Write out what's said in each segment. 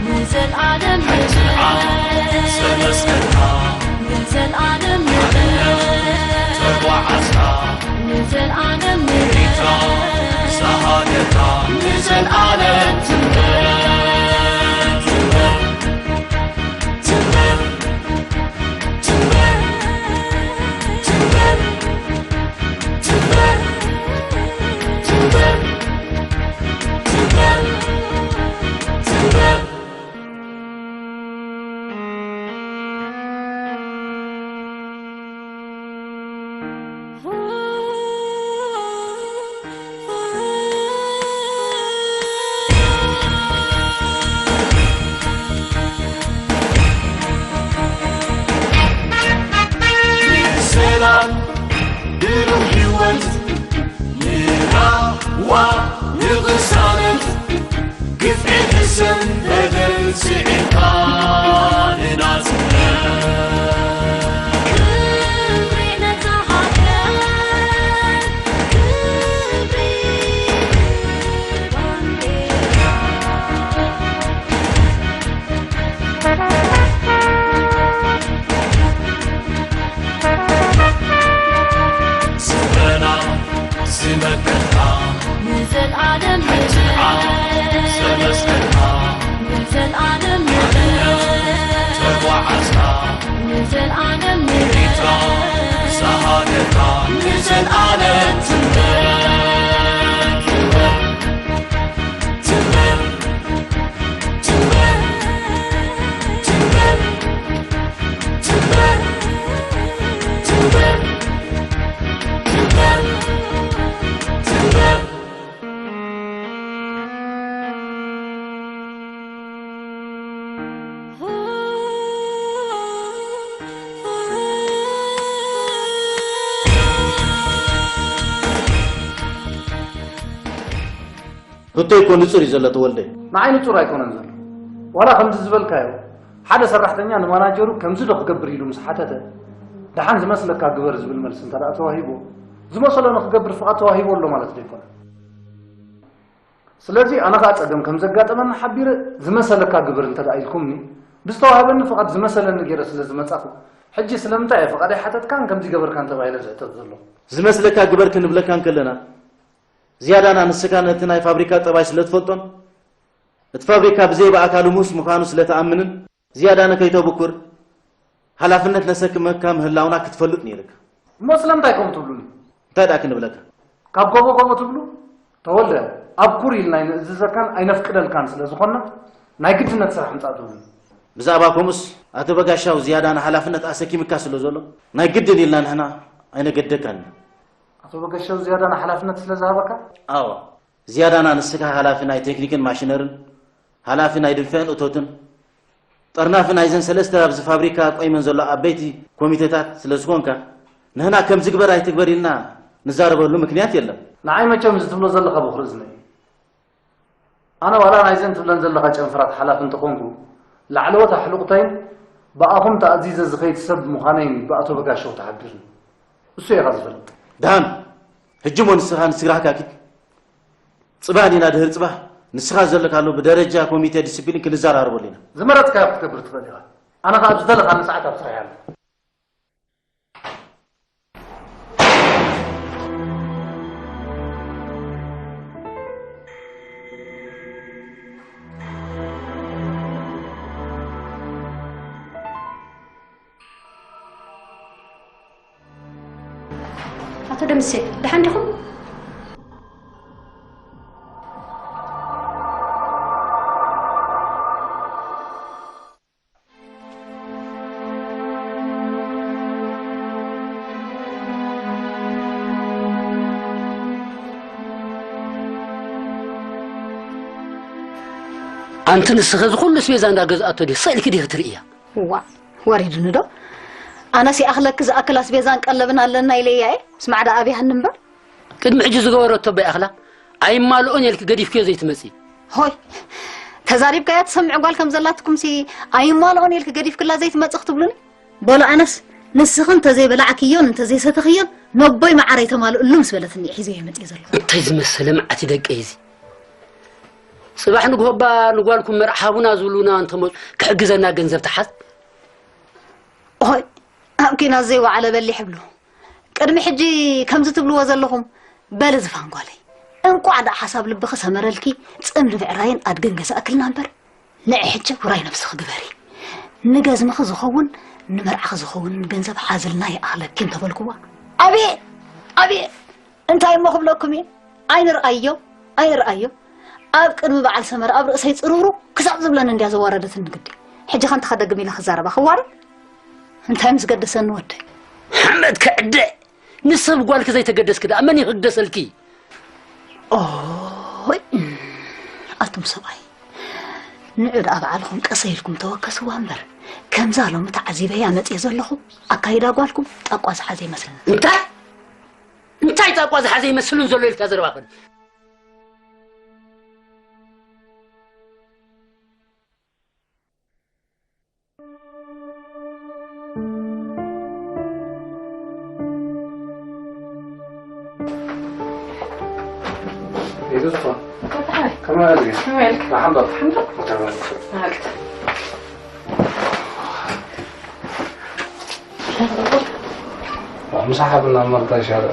ንዘልኣለም ንዘልኣለም ንዘልኣለም ንዘልኣለም ንዘልኣለም ትንበር ትንበር ትንበር ትንበር ትንበር ትንበር ትንበር ትንበር ትንበር ሰላም ብሩህ ህይወት ንራዋ ንቕሳነት ግፍዒ ክሰም በደል ስዒርካ ንናጽነት ክብሪ ነታ ሃገር ክብሪ ባንዴራ ስረና ዝመከትካ ንዘልኣለም ንዘልኣለም ዘመስከርካ ንዘልኣለም ንዘልኣለም ተጓዓዝካ ንዘልኣለም ንዘልኣለም ንዘልኣለም ትንበር ትንበር ትንበር ትንበር ትንበር ትንበር ትንበር ትንበር ትንበር ህቶ ይኮ ንጹር እዩ ዘሎ ተወልደ። ንዓይ ንጹር ኣይኮነን ዘሎ። ዋላ ከምዚ ዝበልካዮ ሓደ ሰራሕተኛ ንማናጀሩ ከምዚ ዶ ክገብር ኢሉ ምስ ሓተተ ደሓን ዝመስለካ ግበር ዝብል መልሲ እንተ ደኣ ተዋሂቦ ዝመሰሎ ንክገብር ፍቓድ ተዋሂቦ ኣሎ ማለት ዶ ይኮነን? ስለዚ ኣነ ከኣ ጸገም ከም ዘጋጠመኒ ሓቢረ ዝመሰለካ ግበር እንተ ደኣ ኢልኩምኒ ብዝተዋህበኒ ፍቓድ ዝመሰለኒ ገይረ ስለ ዝመጻኹ ሕጂ ስለምንታይ እየ ፍቓደይ ሓተትካን ከምዚ ገበርካን ተባሂለ ዝሕተት ዘለኹ? ዝመስለካ ግበር ክንብለካ እንከለና ዝያዳና ንስኻ ነቲ ናይ ፋብሪካ ጠባይ ስለ ትፈልጦን እቲ ፋብሪካ ብዘይ ብኣካሉ ሙስ ምዃኑ ስለ ትኣምንን ዝያዳነ ከይተብኩር ሓላፍነት ነሰክመካ ምህላውና ክትፈልጥ ነይርካ። እሞ ስለምንታይ ከምኡ ትብሉኒ? እንታይ ደኣ ክንብለካ? ካብ ጎቦ ጎቦ ትብሉ? ተወልደ፣ ኣብኩር ኢልና ኣይንእዝዘካን ኣይነፍቅደልካን ስለ ዝኾንና ናይ ግድነት ስራሕ ምጻእ ትብሉኒ። ብዛዕባ ከምኡስ ኣቶ በጋሻው ዝያዳነ ሓላፍነት ኣሰኪምካ ስለ ዘሎ ናይ ግድን ኢልና ንሕና ኣይነገደካን ኢና። ኣቶ በጋሻው ዝያዳነ ሓላፍነት ስለ ዝሃበካ? ኣዋ። ዝያዳና ንስኻ ሃላፊ ናይ ቴክኒክን ማሽነርን፣ ሃላፊ ናይ ድንፍዕን እቶትን፣ ጠርናፊ ናይዘን ሰለስተ ኣብዚ ፋብሪካ ቆይመን ዘሎ ዓበይቲ ኮሚቴታት ስለ ዝኾንካ፣ ንህና ከምዚ ግበር ኣይትግበር ኢልና ንዛረበሉ ምክንያት የለን። ንዓይ መቸም እዚ ትብሎ ዘለኻ ብኹሪ እዝነይ እዩ። ኣነ ዋላ ናይዘን ትብለን ዘለኻ ጨንፈራት ሓላፊ እንተኾንኩ፣ ላዕለዎት ኣሕሉቕተይን ብኣኹም ተኣዚዘ ዝኸይድ ሰብ ምዃነይን ብኣቶ በጋሻው ተሓቢርኒ። እሱ ኢኻ ዝፈልጥ። ደሃን፣ ሕጂ እሞ ንስኻ ንስራሕካ ኪድ። ጽባህ ዲና ድህር ጽባህ ንስኻ ዘለካሉ ብደረጃ ኮሚቴ ዲስፕሊን ክንዘራረበሉ ኢና። ዝመረጽካዮ ክትገብር ትኽእል ኢኻ። ኣነ ኸኣ ብዝደለኻኒ ሰዓት ኣብ ስራሐይ ኣለኹ። ኣቶ ደምሴ ደሓን ዲኹም? ኣንቲ ንስኺ እዚ ኩሉ ኣስቤዛ እንዳ ገዝኣቶ ድዩ ስቕ ኢልኪ ዲኺ ትርእያ? እዋእ ወሪዱኒ ዶ? ኣነስ ይኣኽለኪ ዝኣክል ኣስቤዛን ቀለብን ኣለና ኢለያ እየ። ስማዕ ደኣ ኣብያኒ እምበር። ቅድሚ ሕጂ ዝገበረቶ እባ ይኣኽላ? ኣይማልኦን እየ ኢልኪ ገዲፍክዮ ዘይትመጺ። ሆይ ተዛሪብካያ ትሰምዕ ጓል ከም ዘላትኩምሲ ኣይማልኦን እየ ኢልኪ ገዲፍክላ ዘይትመጺ ክትብሉኒ? በሉ ኣነስ ንስኽን እንተዘይበላዕክዮን እንተዘይሰተኽዮን ነቦይ መዓረይ ተማልእሉ ምስ በለትኒ እየ ሒዘዮ መጺአ ዘለኹ። እንታይ ዝመሰለ መዓት እዩ ደቀይ እዚ። ጽባሕ ንግሆ እባ ንጓልኩም መርዓ ሃቡና ዝብሉና እንተመጹ ክሕግዘና ገንዘብ ትሓዝ። ኦይ፣ ኣብ ኲናት ዘይወዓለ በሊሕ ይብሉ። ቅድሚ ሕጂ ከምዚ ትብልዎ ዘለኹም፣ በሊ ዝፋን ጓለይ፣ እንቋዕ ደኣ ሓሳብ ልብኺ ሰመረልኪ፣ ጽምዲ ብዕራይን ኣድግን ገዛእክልና እምበር፣ ንዒ ሕጂ ውራይ ነብስኺ ግበሪ። ንገዝምኺ ዝኸውን፣ ንመርዓኺ ዝኸውን ገንዘብ ሓዝልና ይኣኽለኪ እንተበልኩዋ፣ ኣቤት! ኣቤት! እንታይ እሞ ክብለኩም እየ? ኣይንርኣዮ፣ ኣይንርኣዮ። ኣብ ቅድሚ በዓል ሰመረ ኣብ ርእሰይ ጽርውሩ ክሳዕ ዝብለኒ እንድያ ዘዋረደትኒ ግዲ። ሕጂ ከ እንታይ ከደግም ኢለ ክዛረባ ክዋረድ? እንታይ ምስ ገደሰኒ ወደይ? ሓመድ ክዕደ! ንሰብ ጓልኪ ዘይተገደስኪ ደኣ መን እዩ ክግደሰልኪ? ኦይ፣ ኣቱም ሰብኣይ፣ ንዑ ደኣ ባዕልኹም ቀሰ ኢልኩም ተወከስዋ እምበር፣ ከምዛ ሎሚ ተዓዚበያ መጽየ ዘለኹ ኣካይዳ ጓልኩም ጣቋ ዝሓዘ ይመስለኒ። እንታይ? እንታይ ጣቋ ዝሓዘ ይመስልን ዘሎ ኢልካ ዘረባኽን? ይዙስቶ። ከመይ ኣልኪ? ከመይ ኣልኪ? ንሓምዶ። ሓምዶ። ከመይ ኣልኪ? ማለት። ምሳሕ ብና መርታ ይሻለ።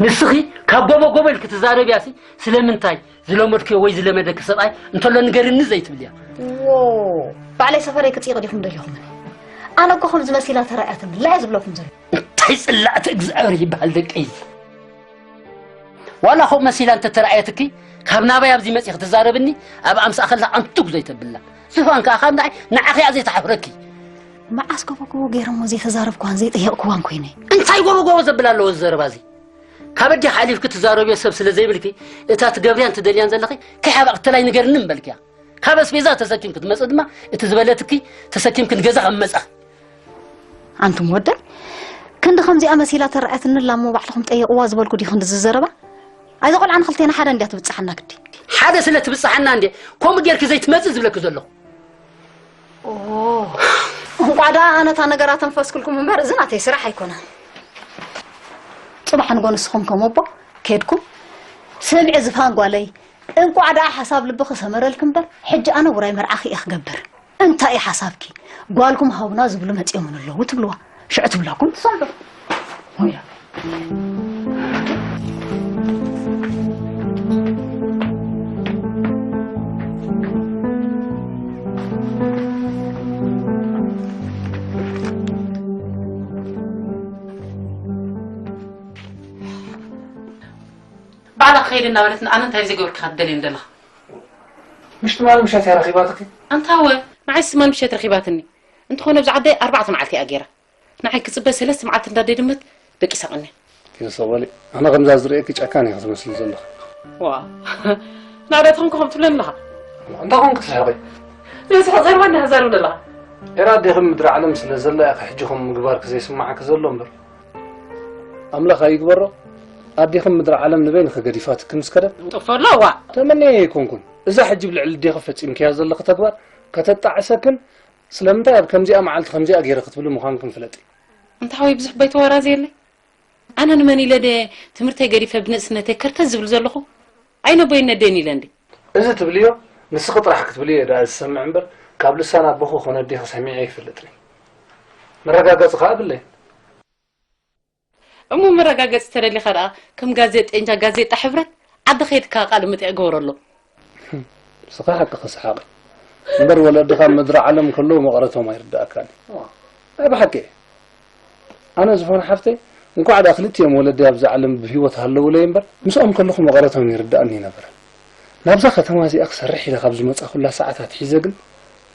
ንስኺ ካብ ጎቦ ጎቦ ኢልኪ ትዛረብያሲ ስለምንታይ? ዝለመድክዮ ወይ ዝለመደኪ ሰብኣይ እንተሎ ንገርኒ ዘይትብልያ። ዎ፣ ባዕለይ ሰፈረይ ክጽይቕ ዲኹም ደሊኹምኒ? ኣነ እኮ ከምዚ መሲላ ተራእያትኒ፣ ላየ ዝብለኩም ዘሎ። እንታይ ጽላእቲ እግዚኣብሔር ይበሃል ደቀይ? ዋላ ኸምኡ መሲላ እንተተራእየትኪ፣ ካብ ናባይ ኣብዚ መጺኺ ትዛረብኒ፣ ኣብ ኣምሳእ ከላ ኣንቱግ ዘይተብላ። ዝፋን ከኣ ካብ ንዓይ ንዓኺ እያ ዘይትሓፍረኪ። መዓስ ጎቦ ጎቦ ገይረሞ ዘይተዛረብክዋን ዘይጠየቕክዋን ኮይነ? እንታይ ጎቦ ጎቦ ዘብል ኣለዎ እዚ ዘረባ እዚ? ካብ ኣዴኺ ሓሊፍኪ ትዛረብዮ ሰብ ስለ ዘይብልኪ፣ እታ ትገብርያን ትደልያን ዘለኺ ከይሓባእ ክትላይ ንገርኒ ምበልክያ። ካብ ኣስቤዛ ተሰኪምኪ ትመጽእ ድማ፣ እቲ ዝበለትኪ ተሰኪምኪ ንገዛ ከም መጻኺ። ኣንቱም ወደይ፣ ክንዲ ከምዚኣ መሲላ ተራእያትኒ ኣላ እሞ ባዕልኹም ጠይቕዋ ዝበልኩ ድዩ ክንዲ ዝዘረባ? ኣይዛ ቆልዓ ንኽልቴና ሓደ እንድያ ትብጽሓና ግዲ። ሓደ ስለ ትብጽሓና እንድየ ከምኡ ጌርኪ ዘይትመጽእ ዝብለኪ ዘለኹ። ኦ፣ እንቋዕ ደኣ ኣነ እታ ነገር ኣተንፈስኩልኩም እምበር፣ እዚ ናተይ ስራሕ ኣይኮነን። ጽባሕ ንጎ ንስኹም ከም ኣቦ ኬድኩም፣ ስምዒ ዝፋን ጓለይ፣ እንቋዕ ደኣ ሓሳብ ልብኺ ሰመረልኪ እምበር፣ ሕጂ ኣነ ውራይ መርዓኺ እየ ክገብር። እንታይ እዩ ሓሳብኪ? ጓልኩም ሃቡና ዝብሉ መጺኦምን ኣለዉ ትብልዋ። ሽዑ ትብለኩም ትሰምዑ። ሆያ። ባዕላ ክኸይድ እናበለትና ኣነ እንታይ ዘይገበርኩ ኢኻ ትደልየኒ ዘለኻ? ምሽ ትማሊ ምሸት እያ ረኺባትኪ? ኣንታ እወ፣ ንዓይስ ትማሊ ምሸት ረኺባትኒ። እንተኾነ ኣብዚ ዓደይ ኣርባዕተ መዓልቲ እያ ገይራ። ንዓይ ክጽበ ሰለስተ መዓልቲ እንዳ ኣደይ ድመት ደቂሳ ቀንያ። ኪንሶ በሊ፣ ኣነ ከምዛ ዝርእየኪ ጨካን ኢኺ ትመስሊ ዘለኺ። ዋ፣ ናዳ ተኾንኩ ከም ትብለኒ ኣለኻ። እንታይ ኮንክ ትስሕቂ? ንስሕቕ ዘረባ እንዲኻ ትዛረብ ዘለኻ። ኤራ ኣዴኺ ምድሪ ዓለም ስለ ዘላ ኢኺ ሕጂ ከምኡ ምግባርኪ ዘይስምዓኪ ዘሎ እምበር። ኣምላኽ ኣይግበሮ፣ ኣዴኺ ምድሪ ዓለም ንበይንኺ ገዲፋትኪ ምስ ከደት። ጥፈሎ፣ ዋ። ተመንየ ኣይኮንኩን። እዛ ሕጂ ብልዕሊ ኣዴኺ ፈጺምክያ ዘለኺ ተግባር ከተጣዕሰክን ስለምንታይ ኣብ ከምዚኣ መዓልቲ ከምዚኣ ገይረ ክትብሊ ምዃንክን ፍለጢ። እንታ ሓወይ ብዙሕ ባይተዋራዘየለይ። ኣነ ንመን ኢለ ድየ ትምህርተይ ገዲፈ ብንእስነተይ ከርተት ዝብል ዘለኹ? ኣይ ነቦይን ነደይን ኢለ እንዲ። እዚ ትብልዮ ንስኺ ጥራሕ ክትብልዮ እየ ደኣ ዝሰምዕ እምበር ካብ ልሳን ኣቦኺ ኮነ ኣዴኺ ሰሚዐ ኣይፈልጥን እየ። መረጋገጺ ከኣ የብለይን። እሞ መረጋገጺ ተደሊኻ ደኣ ከም ጋዜጠኛ ጋዜጣ ሕብረት ዓዲ ከይድካ ቃለ መጠይቕ ግበረሎም። ንስኻ ሓቅኺ ሰሓቒ። እምበር ወለድኻ ኣብ ምድሪ ዓለም ከለዉ መቐረቶም ኣይርድኣካን እዩ። ናይ ብሓቂ። ኣነ ዝኾነ ሓፍተይ እንኳዕ ደኣ ክልቲኦም ወለደይ ኣብዚ ዓለም ብህይወት ሃለዉለይ እምበር ምስኦም ከለኹ መቐረቶም ይርድኣኒ ነበረ። ናብዛ ከተማ እዚኣ ክሰርሕ ኢለ ካብ ዝመጻኹላ ሰዓት ኣትሒዘ ግን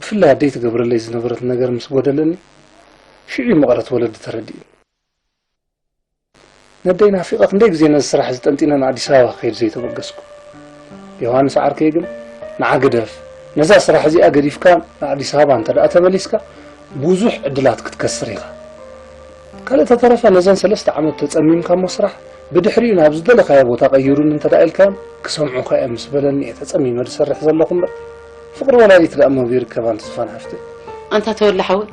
ብፍላይ ኣደይ ትገብረለይ ዝነበረት ነገር ምስ ጎደለኒ ሽዑ እዩ መቐረት ወለዲ ተረዲእኒ። ነደይ ናፊቐ ክንደይ ግዜ ነዚ ስራሕ እዚ ጠንጢነ ንኣዲስ ኣበባ ክኸይድ ዘይተበገስኩ። ዮሃንስ ዓርከይ ግን ንዓ ግደፍ፣ ነዛ ስራሕ እዚኣ ገዲፍካ ንኣዲስ ኣበባ እንተ ደኣ ተመሊስካ ብዙሕ ዕድላት ክትከስር ኢኻ። ካልእ ተተረፈ ነዘን ሰለስተ ዓመት ተጸሚምካ እሞ ስራሕ ብድሕሪኡ ናብ ዝደለኻዮ ቦታ ቀይሩኒ እንተ ደኣ ኢልካዮም ክሰምዑኻ እዮም ምስ በለኒ እየ ተጸሚመ ዝሰርሕ ዘለኹ እምበር ፍቕሪ ወላዲት ደኣ እሞ ይርከብ ኣንቲ ዝፋን ሓፍተይ። ኣንታ ተወላ ሓወይ፣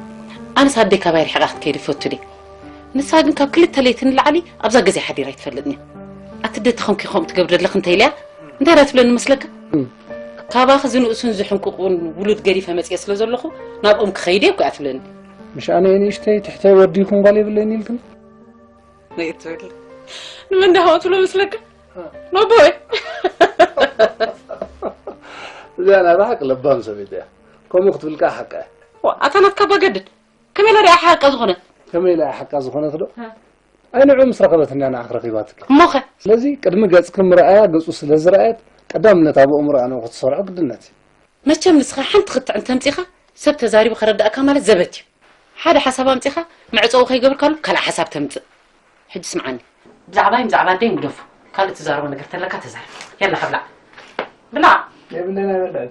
ኣነስ ኣደይ ካባይ ርሒቓ ክትከይድ ይፈቱ ድየ? ንሳ ግን ካብ ክልተ ለይቲ ንላዕሊ ኣብዛ ገዛ ሓዲራ ኣይትፈልጥን እያ። ኣቲ ኣደ ተኾንኪ ከምኡ ትገብሪ ኣለኺ እንተ ኢለያ እንታይ ደኣ ትብለኒ መስለካ? እም። ካባኺ ዝንእሱን ዝሕንቁቑን ውሉድ ገዲፈ መጽየ ስለ ዘለኹ ናብኦም ክኸይድ እየ እኮ እያ ትብለኒ። ምሽ ኣነ ንእሽተይ ትሕተይ ወዲኹም ጓል የብለይን ኢልክን? ነይትብል። ንመን ዳሃወ ትብሎ መስለካ? ኖቦይ። እዚኣ ናይ ብሓቂ ለባም ሰበይቲ እያ። ከምኡ ክትብል ከኣ ሓቃ እያ። ዋ፣ ኣታ ናትካ ኣባ ገድድ። ከመይ ኢላ ደኣ ሓቃ ዝኾነት? ከመይ ኢላ ሓቃ ዝኾነት ዶ? ሃ። ኣይ ንዑ ምስ ረኸበት እንድያ ንዓኽ ረኺባትኪ። እሞኸ? ስለዚ ቅድሚ ገጽኪ ምርኣያ ገጹ ስለ ዝረኣየት ቀዳምነት ኣብኦም ርኣ ነው ክትሰርዖ ግድነት እዩ። መቸም ንስኻ ሓንቲ ክትዕ እንተምጺኻ ሰብ ተዛሪቡ ከረዳእካ ማለት ዘበት እዩ። ሓደ ሓሳብ ኣምጺኻ መዕጸዊ ከይገብርካሉ ካልእ ሓሳብ ተምጽእ። ሕጂ ስምዓኒ። ብዛዕባይ ብዛዕባ ኣደይ ግደፉ። ካልእ ትዛረቦ ነገር ተለካ ተዛረብ። የላ ብላዕ። ብላዕ። የብለና ይበልዕ።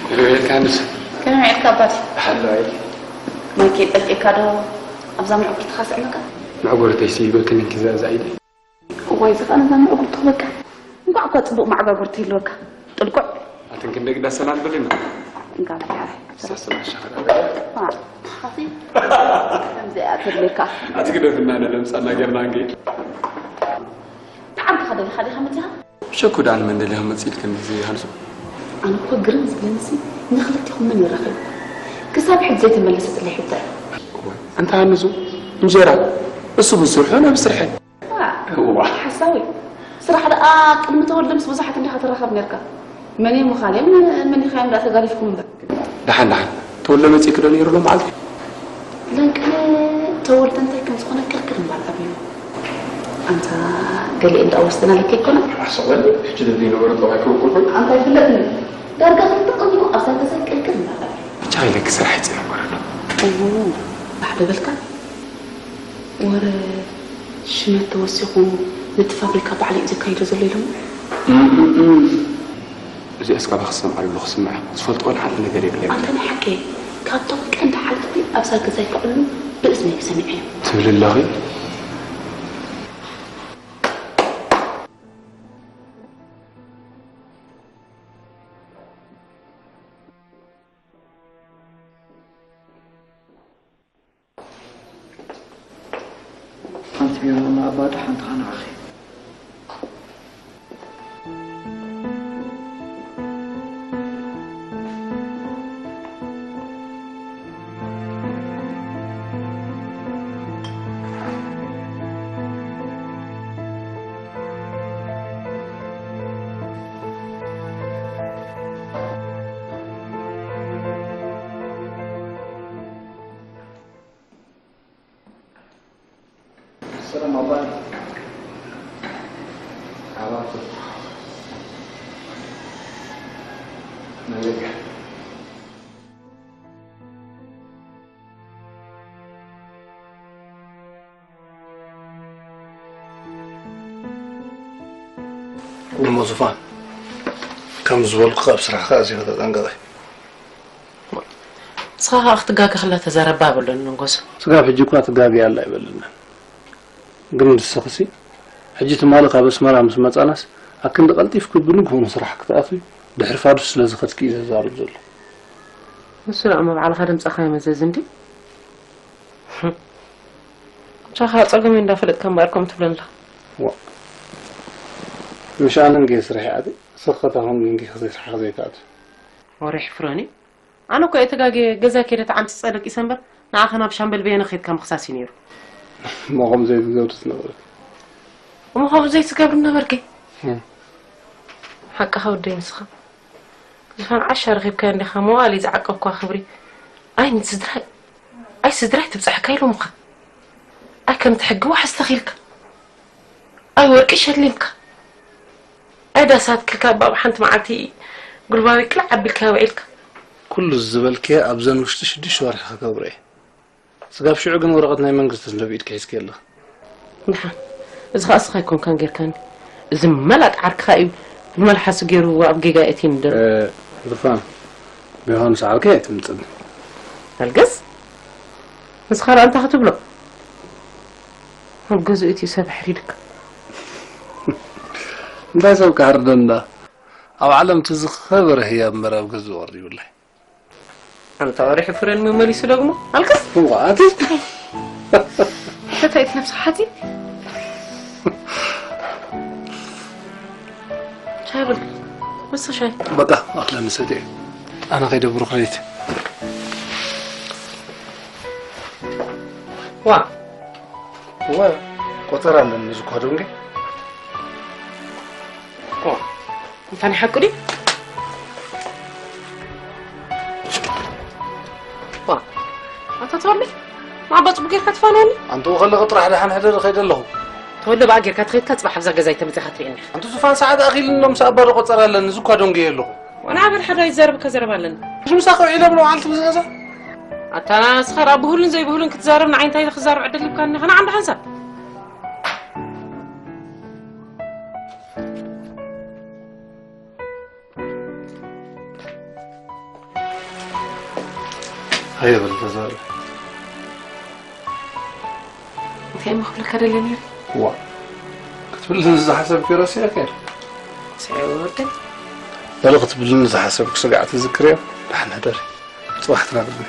ከመይ ውዒልካ ንስ? ከመይ ውዒልካ ኣባቴ? ሓሎ ውዒል። ማይክ ጠልቂካ ዶ ኣብዛ ምዕጉርትኻ ስዕመካ? ምዕጉርተይ ሲ ይበክን እንኪ ዛዛ ኢለ። እዋይ፣ እዚ ኸኣ ነዛ ምዕጉርትኻ በቃ። እንኳዕ እኳ ጽቡቕ መዓጋጉርቲ ይህልወካ። ጥልቁዕ። ኣትን ክንደይ ግዳ ሰላም በልና። እንካ ብሓ። ሰላም ሸኸላ። ዋ፣ ኣኺ። ከምዚኣ ትብለካ። ኣቲ ግደፍና፣ ነለምጻና ጌርና እንጌ። ብዓርክኻ ደሊኻ ዲኻ መጺኻ? ሸኩ ደኣ ንመን ደሊኻ መጺእ ኢልክኒ እዚ ሃንሱ? ኣነ እኮ ግርም ዝብለኒሲ ንኽልቲኹም መን ይራኸብ? ክሳብ ሕጂ ዘይተመለሰትለይ ሕቶ እያ። እዋይ፣ ኣንታ ሃንሱ፣ እንጀራ እሱ ብስርሑ፣ ኣነ ብስርሐይ። ዋ፣ እዋ። ሓሳዊ። ስራሕ ደኣ ቅድሚ ተወልደ ምስ ብዙሓት እንዲኻ ትራኸብ ነርካ። መን እዩ ምኻን እዮም፣ መን ኢኻ እዮም ደኣ ተጋዲፍኩም እምበር። ደሓን፣ ደሓን። ተወልደ መጺእኪ ዶ ነይሩ ሎመዓልቲ? ለንቅነ ተወልደ እንታይ ከም ዝኾነ ቅርቅር እምባል ኣብዩ። ኣንታ ገሊኤ እንዳኣወስተናለኪ ኣይኮነን? ኣሰወል፣ ሕጂ ደሊ ነበረ ጠባይ ክውቁልኩ። ኣንታ ይፍለጥኒ። ዳርጋ ክንጥቕም እዩ ኣብዛ ገዛ ቅርቅር እምባል ኣብዩ። ብቻ ኢለኪ ስራሕ ይጽእ እምበር ኣሎ። እዉ፣ ባሕ ዶ በልካ? ወረ ሽመት ተወሲኹ ነቲ ፋብሪካ ባዕሉ እዩ ዘካይዶ ዘሎ ኢሎም። እም፣ እም፣ እም። እዚኣስ ካባኺ ዝሰምዓ ዘለኹ ስምዒ ዝፈልጦ ወላ ሓንቲ ነገር የብለይን። ኣንተ ናይ ሓቂ ካብቶም ቀንዲ ሓለፍቲ ኣብዛ ገዛ ይከዕሉ ብእዝነይ ሰሚዐ። ትብሊ ኣለኺ? ሓንቲ ቢሮ ንኣባዱ ሓንቲ ኸዓ ንዓኺ። ሰላም ኣባይ። ኣባቱ። መለካ። እሞ ዙፋን፣ ከም ዝበልኩ ኣብ ስራሕካ ኣዚኻ ተጠንቀቐ። ንስኻ ኸኣ ክትጋገ ከላ ተዛረባ በሎ ንንጎሶ። ስጋብ ሕጂ እኳ ትጋገ ኣላ ኣይበለናን። ግን ንስኽሲ፣ ሕጂ ትማሊ ካብ ኣስመራ ምስ መጻናስ፣ ኣክንዲ ቀልጢፍኪ ብንግሆ ንስራሕ ክትኣትዊ፣ ድሕሪ ፋዱስ ስለ ዝኸድኪ እዩ ዘዛርብ ዘሎ። ንሱ ደኣ እሞ ባዕልኻ ድምፅኻ ይመዘዝ እንዲ። ብቻኻ ፀገመይ እንዳፈለጥካ እምበኣር ከምኡ ትብለኒ ኣለኻ። ዋ፣ ምሽ ኣነ እንጌ ስርሒ ኣቲ፣ ስኸታ ኹን እንጌ ዘይስራሕ ዘይትኣቱ። ወሬ ሕፍረኒ። ኣነ እኮ እየ ተጋግየ፣ ገዛ ከይደ ተዓምፂ ፀደቂሰ እምበር፣ ንዓኻ ናብ ሻምበል በየነ ከይድካ ምኽሳስ እዩ ነይሩ። እሞ ከምኡ ዘይትገብሪ ትነበርኪ። እሞ ከምኡ ዘይትገብሪ ነበርኪ? እም። ሓቅኻ ወደይ ንስኻ። ዝፋን ዓሻ ረኺብካያ እንዲኻ፣ መዋእለይ ዝዓቀብኳ ክብሪ። ኣይ ንስድራይ፣ ኣይ ስድራይ ትብፅሐካ ኢሎምኻ። ኣይ ከምቲ ሕጊ ዋሕስ ተኺልካ። ኣይ ወርቂ ሸሊምካ። ኣይ ዳስ ኣትኪልካ ኣብ ሓንቲ መዓልቲ ጉልባቢ ቅላዕ ኣቢልካ ውዒልካ። ኩሉ ዝበልክዮ ኣብዘን ውሽጢ ሽዱሽተ ወርሒ ክገብሮ እየ። ስጋብ ሽዑ ግን ወረቐት ናይ መንግስቲ ስለ ብኢድኪ ሒዝኪ ኣለኺ። ደሓን። እዚ ኸኣ እስኻ ኣይኮንካን ጌርካኒ። እዚ መላጥ ዓርክኻ እዩ ብመልሓሱ ገይሩ ኣብ ጌጋ የእትዩኒ ደሎ። እ፣ ዝፋን፣ ቢሆን ሰዓልኪ ኣይትምጽኒ። ኣልገስ? ንስኻ ደኣ እንታይ ክትብሎ? ኣብ ገዝኡ እቲ ሰብ ኣሕሪድካ። እንታይ ሰብ ክሓርደና? ኣብ ዓለም እቲ ዝኸበረ ህያብ እምበር ኣብ ገዝኡ ቀሪቡለይ። ኣንታ ወሬ ሕፍረኒ መመሊሱ ደግሞ ኣልቅስ። እንቋዓት ተታይት ነብሱ ሓቲ ሻይ ብል መስ ሻይ በቃ ኣኽለኒ ሰትየ። ኣነ ከይደ ብሩኽ ለይቲ። ዋ እወ ቆጸራ ኣለኒ ዝኳ ዶንጌ። ዋ እንታን ሓቁ ድዩ? ዋ ኣታ ተወለ ማዕባ ጽቡቅ ጌርካ ትፋነኒ። ኣንተ ወኸለ ጥራሕ ደሓን ሕደር ከይደ ኣለኹ። ተወለ በኣ ጌርካ ትኸይድካ ጽባሕ ኣብዛ ገዛ ይተመጺኻ ትርእየኒ። ኣንተ ዙፋን ሰዓት ኣኺልኒ ሎም ሰኣባ ዶ ቆጸራ ኣለኒ ዝኳ ዶንጌ ኣለኹ። ወና በል ሓደ ይዛረብካ ዘረባ ኣለኒ። ምሳኺ ውዒለ ብሎ ዓልቲ ምስ ገዛ ኣታ ንስኻ ደኣ ብሁሉን ዘይብሁሉን ክትዛረብ ንዓይ እንታይ ክዛረብ ዕድል ሂብካኒ? ኸና ዓንዲ ሓንሳብ ሃየ በል ተዛረብ። እንታይ እሞ ክብለካ ደልየ ነይረ? ዋ ክትብልኒ ዝሓሰብክዮ ረሲዐክዮ። ስዒቡ ወደይ። በሉ ክትብልኒ ዝሓሰብኪ ስጋዕ ትዝክርዮ። ደሓን ሕደሪ። ጽባሕ ትነግርኒ።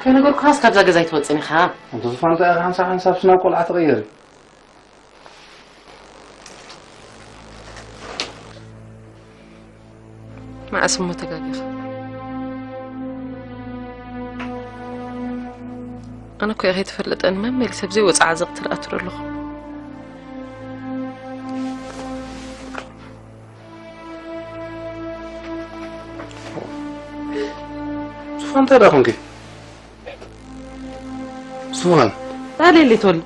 ከይነገርኩኻስ ካብዛ ገዛ ኣይትወጽን ኢኻ። ኣንተ ዝፋን እንታይ ኢኻ ሓንሳብ ሓንሳብሲ ናብ ቆልዓ ትቕየሪ? መዓስ እሞ ተጋጊኻ? ኣነ እኮ እየ ከይተፈለጠኒ መመሊሰ ኣብ ዘይወፅእ ዓዘቕቲ ዝኣቱ ዘለኹ። ዙፋን እንታይ ደኣ ኮንኪ? ዙፋን። ኣሌሊ ተወል።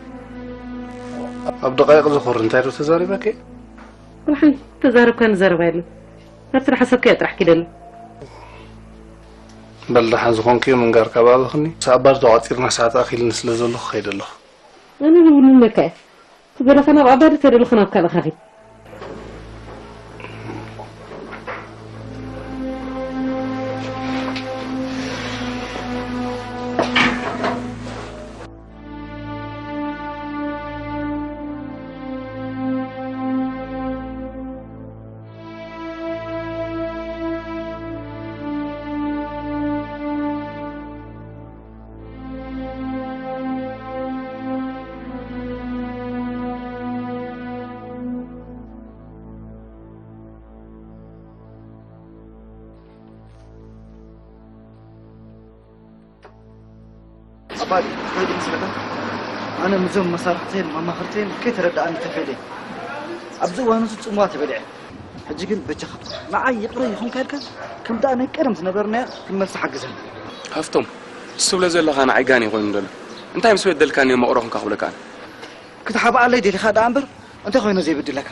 ኣብ ደቃይቕ ዝኾር እንታይ ዶ ተዛሪበኪ? ወላ ሓንቲ ተዛረብካኒ ዘረባ የለን። ናብቲ ዝሓሰብክዮ ጥራሕ ኪደሉ። በል ደሓን ዝኾንክዮ ምንጋር ካብ ኣበኽኒ። ሰኣባር ተቋፂርና ሰዓት ኣኺልኒ ስለ ዘለኹ ከይደ ኣለኹ። ኣነ ንብሉ ነካ እየ። ትደለኻ ናብ ኣባዲ ተደለኻ ናብ ካልእ ካኺድ። ኣባዲ እንታይ ድዩ መስለካ? ኣነ ምስዞም መሳርሕተይን መማኽርተይን ከይተረድኣኒ ተፈይደ። ኣብዚ እዋን እዚ ጽምዋ ተበሊዐ። ሕጂ ግን በጃኻ ንዓይ ይቕረ ይኹንካ ኢልካ ከምታ ናይ ቀደም ዝነበርናያ ክንመልሳ ሓግዘኒ። ሃፍቶም፣ እሱ ብለ ዘለኻ ንዓይ ጋን እዩ ኮይኑ ዘሎ። እንታይ ምስ በደልካኒ እየ መቕሮ ኹንካ ክብለካ ኣነ? ክትሓብኣለይ ደሊኻ ደኣ እምበር እንታይ ኮይነ ዘይበድለካ?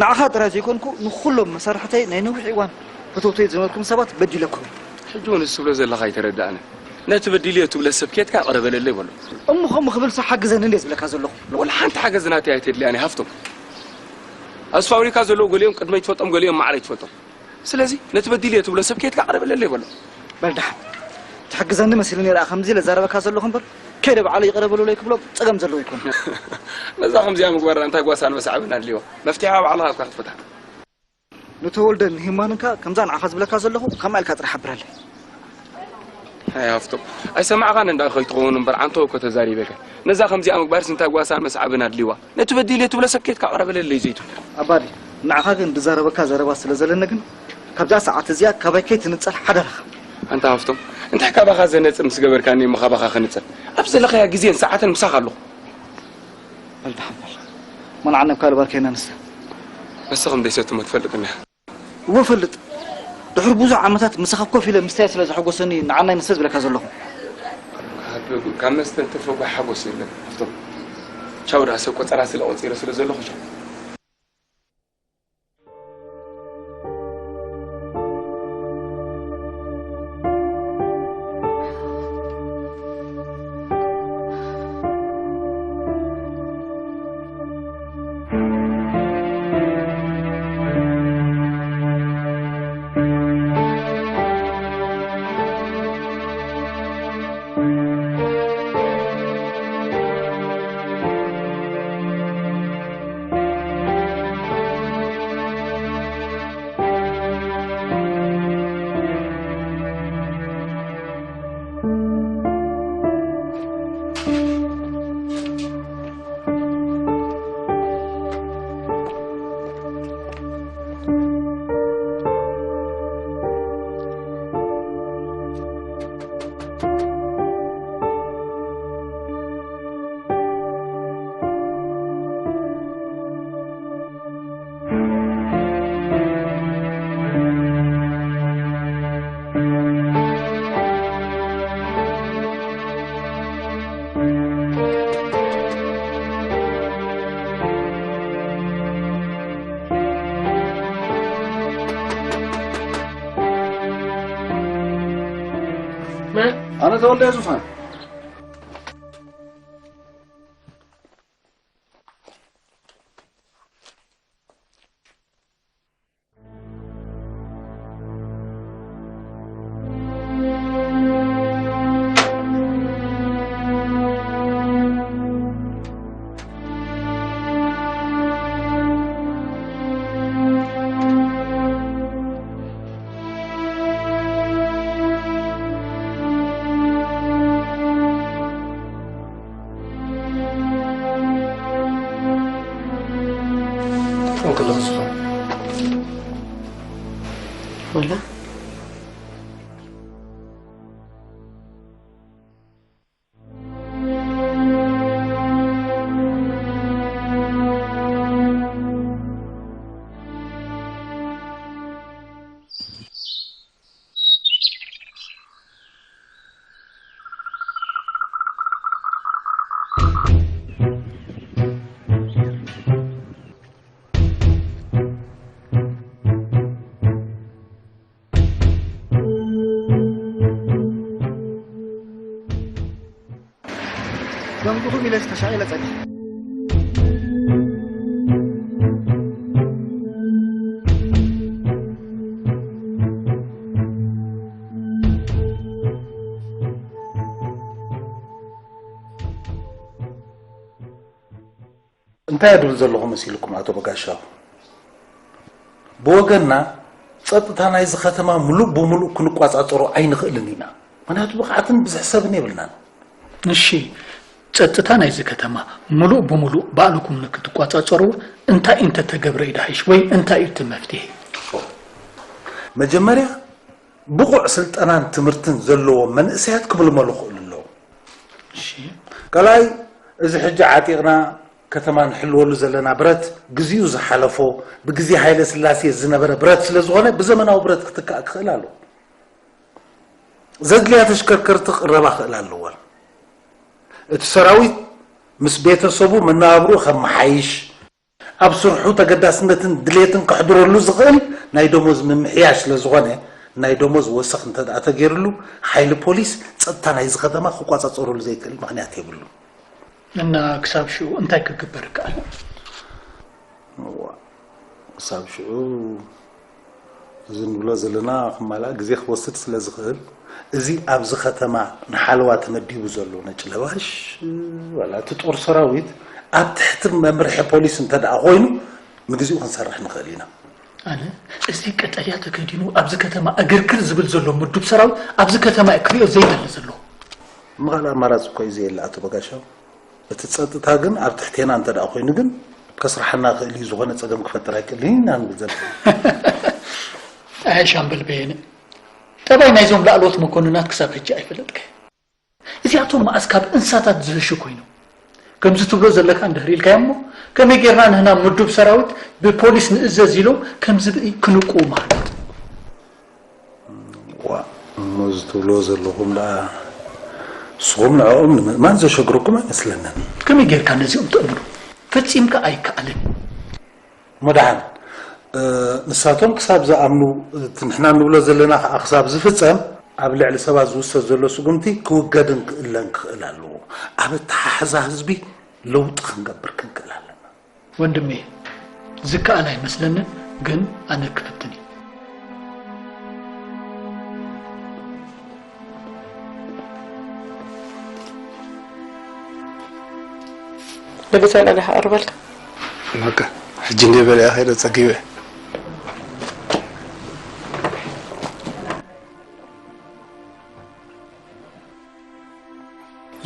ንዓኻ ጥራይ ዘይኮንኩ ንኹሎም መሳርሕተይ ናይ ነዊሕ እዋን ፈተውተይ ዝነበርኩም ሰባት በዲለኩም እየ። ሕጂ እውን እሱ ትብሎ ዘለኻ ኣይተረድኣንን። ነቲ በዲለዮ ትብሎ ሰብ ኬድካ ይቕረ በለለይ በሎ። እሞ ከምኡ ክብልሲ ሓግዘኒ እንድየ ዝብለካ ዘለኹ። ወላ ሓንቲ ሓገዝ ናተይ ኣይተድልያን እያ ሃፍቶም። ኣብዚ ፋብሪካ ዘለዉ ገሊኦም ቅድመይ ትፈልጦም ገሊኦም ማዕረይ ትፈልጦም። ስለዚ ነቲ በዲለዮ ትብሎ ሰብ ኬድካ ይቕረ በለለይ በሎ። በል ደሓን ትሕግዘኒ መሲሉኒ ደኣ ከምዚ ኢለ ዝዛረበካ ዘለኹ እምበር ከይደ ባዕለይ ይቕረ በሉለይ ክብሎም ጸገም ዘለዎ ኣይኮነን። ነዛ ከምዚኣ ምግባርና እንታይ ጓሳ ኣንበሳ ዓበና ኣድልይዋ? መፍትሒኣ ባዕልኻ ኢኻ ክትፈትሓ። ንተወልደን ንሂማንን ከኣ ከምዛ ንዓኻ ዝብለካ ዘለኹ ከምኣ ኢልካ ጥራሕ ሓብረለይ። ኣይ ሃፍቶም፣ ኣይሰማዕኻን እንዳ ከይትኸውን እምበር፣ ዓንቶ እኮ ተዛሪበካ። ነዛ ከምዚኣ ምግባርስ እንታይ ጓሳን መስዓብን ኣድልይዋ? ነቲ በዲለ ትብሎ ሰብ ኬድካ ኣቕረበለለይ ዘይትብሎ። ኣባዲ፣ ንዓኻ ግን ዝዛረበካ ዘረባ ስለ ዘለኒ ግን፣ ካብዛ ሰዓት እዚኣ ካባይ ከይትንጸል ሓደራኻ። ኣንታ ሃፍቶም፣ እንታይ ካባኻ ዘነጽር ምስ ገበርካኒ እሞ ካባኻ ክንጽል? ኣብ ዘለኻያ ግዜን ሰዓትን ምሳኻ ኣለኹ። በል ደሓን በል። መን ዓነብካ ልባርከይና ንሳ። ንስኻ ከም ደይሰትሞ ትፈልጥ እንዲኻ። እወ እፈልጥ። ድሕሪ ብዙሕ ዓመታት ምሳኻ ኮፍ ኢለ ምስታይ ስለ ዘሐጎሰኒ ንዓናይ መስተ ዝብለካ ዘለኹ። ካብ፣ ካብ መስተ እተፈጉ ሓጎስ የለን። ሃፍቶም፣ ቻው ደኣ ሰብ ቆጸራ ስለ ቆጺረ ስለ ዘለኹ ቻው። ኣነ ተወልደ ዙፋን። እንክሎ ዝኾን ወላ ደንጉኹም ኢለስ ተሻቒለ ጸኒሐ። እንታይ እየ ድብል ዘለኹ መሲልኩም ኣቶ በጋሻው? ብወገንና ጸጥታ ናይዚ ከተማ ምሉእ ብምሉእ ክንቋጻጸሮ ኣይንኽእልን ኢና። ምኽንያቱ ብቕዓትን ብዝሒ ሰብን የብልናን። እሺ፣ ጸጥታ ናይዚ ከተማ ምሉእ ብምሉእ ባዕልኩም ንክትቋጻጸርዎ እንታይ እንተተገብረ እዩ ድሓይሽ ወይ እንታይ እዩ እቲ መፍትሒ? መጀመርያ ብቑዕ ስልጠናን ትምህርትን ዘለዎም መንእሰያት ክምልመሉ ክኽእሉ ኣለዎም። እሺ። ካልኣይ፣ እዚ ሕጂ ዓጢቕና ከተማ ንሕልወሉ ዘለና ብረት ግዜኡ ዝሓለፎ፣ ብግዜ ሃይለ ስላሴ ዝነበረ ብረት ስለ ዝኾነ ብዘመናዊ ብረት ክትካእ ክኽእል ኣለዎ። ዘድልያ ተሽከርከርቲ ክቕረባ ክኽእላ ኣለወን። እቲ ሰራዊት ምስ ቤተሰቡ መነባብርኡ ከመሓይሽ፣ ኣብ ስርሑ ተገዳስነትን ድሌትን ከሕድረሉ ዝኽእል ናይ ደሞዝ ምምሕያሽ ስለ ዝኾነ፣ ናይ ደሞዝ ወሰኽ እንተ ደኣ ተገይርሉ፣ ሓይሊ ፖሊስ ጸጥታ ናይዚ ከተማ ክቋጻጸረሉ ዘይክእል ምኽንያት የብሉን። እና ክሳብ ሽዑ እንታይ ክግበር ይከኣል? እዋ፣ ክሳብ ሽዑ እዚ ንብሎ ዘለና ክማላእ ግዜ ክወስድ ስለ ዝኽእል፣ እዚ ኣብዚ ከተማ ንሓለዋ ተመዲቡ ዘሎ ነጭ ለባሽ ዋላ እቲ ጦር ሰራዊት ኣብ ትሕቲ መምርሒ ፖሊስ እንተ ደኣ ኮይኑ፣ ንግዚኡ ክንሰርሕ ንኽእል ኢና። ኣነ እዚ ቀጠልያ ተከዲኑ ኣብዚ ከተማ እግርግር ዝብል ዘሎ ምዱብ ሰራዊት ኣብዚ ከተማ እዩ ክሪኦ ዘይደሊ ዘሎ። እሞ ካልእ ኣማራፂ እኮ እዩ ዘየለ ኣቶ በጋሻው። እቲ ጸጥታ ግን ኣብ ትሕቴና እንተ ደኣ ኮይኑ ግን ከስርሓና ክእል እዩ፣ ዝኾነ ጸገም ክፈጥር ኣይክእልን ኢና ንብል ዘለና። ኣይ ሻምበል በየነ፣ ጠባይ ናይዞም ላዕለዎት መኮንናት ክሳብ ሕጂ ኣይፈለጥካዮ። እዚኣቶም መኣስ ካብ እንስሳታት ዝህሹ ኮይኖም። ከምዚ ትብሎ ዘለካ እንድሕር ኢልካዮ እሞ፣ ከመይ ጌርና ንህና ምዱብ ሰራዊት ብፖሊስ ንእዘዝ ኢሎም ከም ዝብኢ ክንቁ ማለት። ዋ፣ እሞ እዚ ትብሎ ዘለኹም ደኣ ንስኹም ንዕኦም ንምእማን ዘሸግረኩም ኣይመስለንን። ከመይ ጌርካ ነዚኦም ተእምኖም? ፈጺምካ ኣይከኣልን። እሞ ደሓን፣ እ፣ ንሳቶም ክሳብ ዝኣምኑ፣ እቲ ንሕና ንብሎ ዘለና ከኣ ክሳብ ዝፍጸም፣ ኣብ ልዕሊ ሰባት ዝውሰድ ዘሎ ስጉምቲ ክውገድን ክእለን ክኽእል ኣለዎ። ኣብ ኣተሓሕዛ ህዝቢ ለውጢ ክንገብር ክንክእል ኣለና። ወንድሜ፣ ዝከኣል ኣይመስለንን፣ ግን ኣነ ክፍትን እየ። ደገ ጸላለ ክቐርበልካ። በቃ፣ ሕጂ እንደ በለ እያ ከይደ ጸጊበ።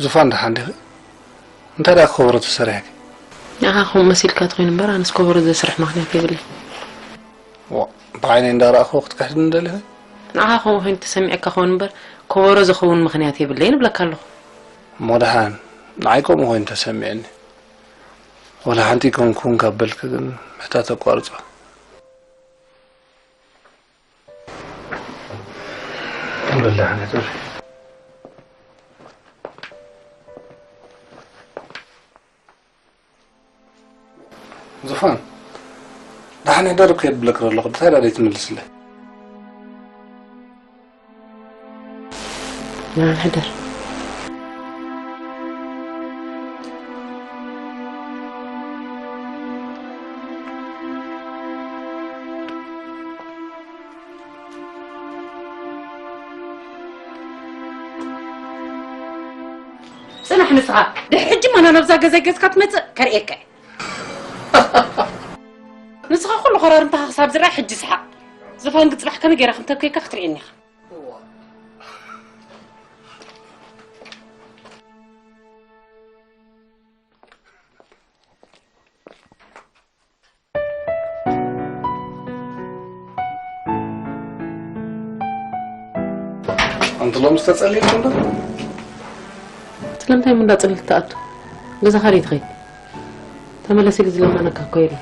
ዙፋን፣ ደሓን ዲኺ? እንታይ ደኣ ከበሮ ተሰሪሕኪ? ንዓኻ ከምኡ መሲልካ ተኾይኑ እምበር፣ ኣነስ ከበሮ ዘስርሕ ምኽንያት የብለይ። ዋ፣ ብዓይነይ እንዳረኣኽዎ ክትክሕድኒ ደሊኺ? ንዓኻ ከምኡ ኮይኑ ተሰሚዕካ ኾን እምበር፣ ከበሮ ዝኸውን ምኽንያት የብለይን እብለካ ኣለኹ። እሞ ደሓን፣ ንዓይ ከምኡ ኮይኑ ተሰሚዕኒ። ወላ ሓንቲ ኣይኮንኩን ካብ በልኪ ግን ምሕታት ኣቋርጾ። ክንበልዕ ነጥሪ። ዙፋን፣ ደሓን ሕደር እኮ የብለክ ኣለኹ፣ እንታይ ደኣ ዘይትምልስለይ? ደሓን ሕደር። ጽናሕ ንስኻ። ድሕሪ ሕጂ ማና ናብዛ ገዛይ ገዝካ ትመጽእ ከርእየካ እየ። ንስኻ ኩሉ ኮራርምታኻ ክሳብ ዝረኣ ሕጂ ስሓቕ። ዝፋን ግን ጽባሕ ከመይ ገይረ ከም ተብከየካ ክትርእየኒ ኢኻ። ኣንቲ ሎምስ ተጸሊልኪ እንዶ? ስለምንታይ እሞ እንዳጸለልክ ትኣቱ? ገዛኻ ዶ ትኸይድ? ተመለስ ኢሉ ዝለመነካ እኮ የለን።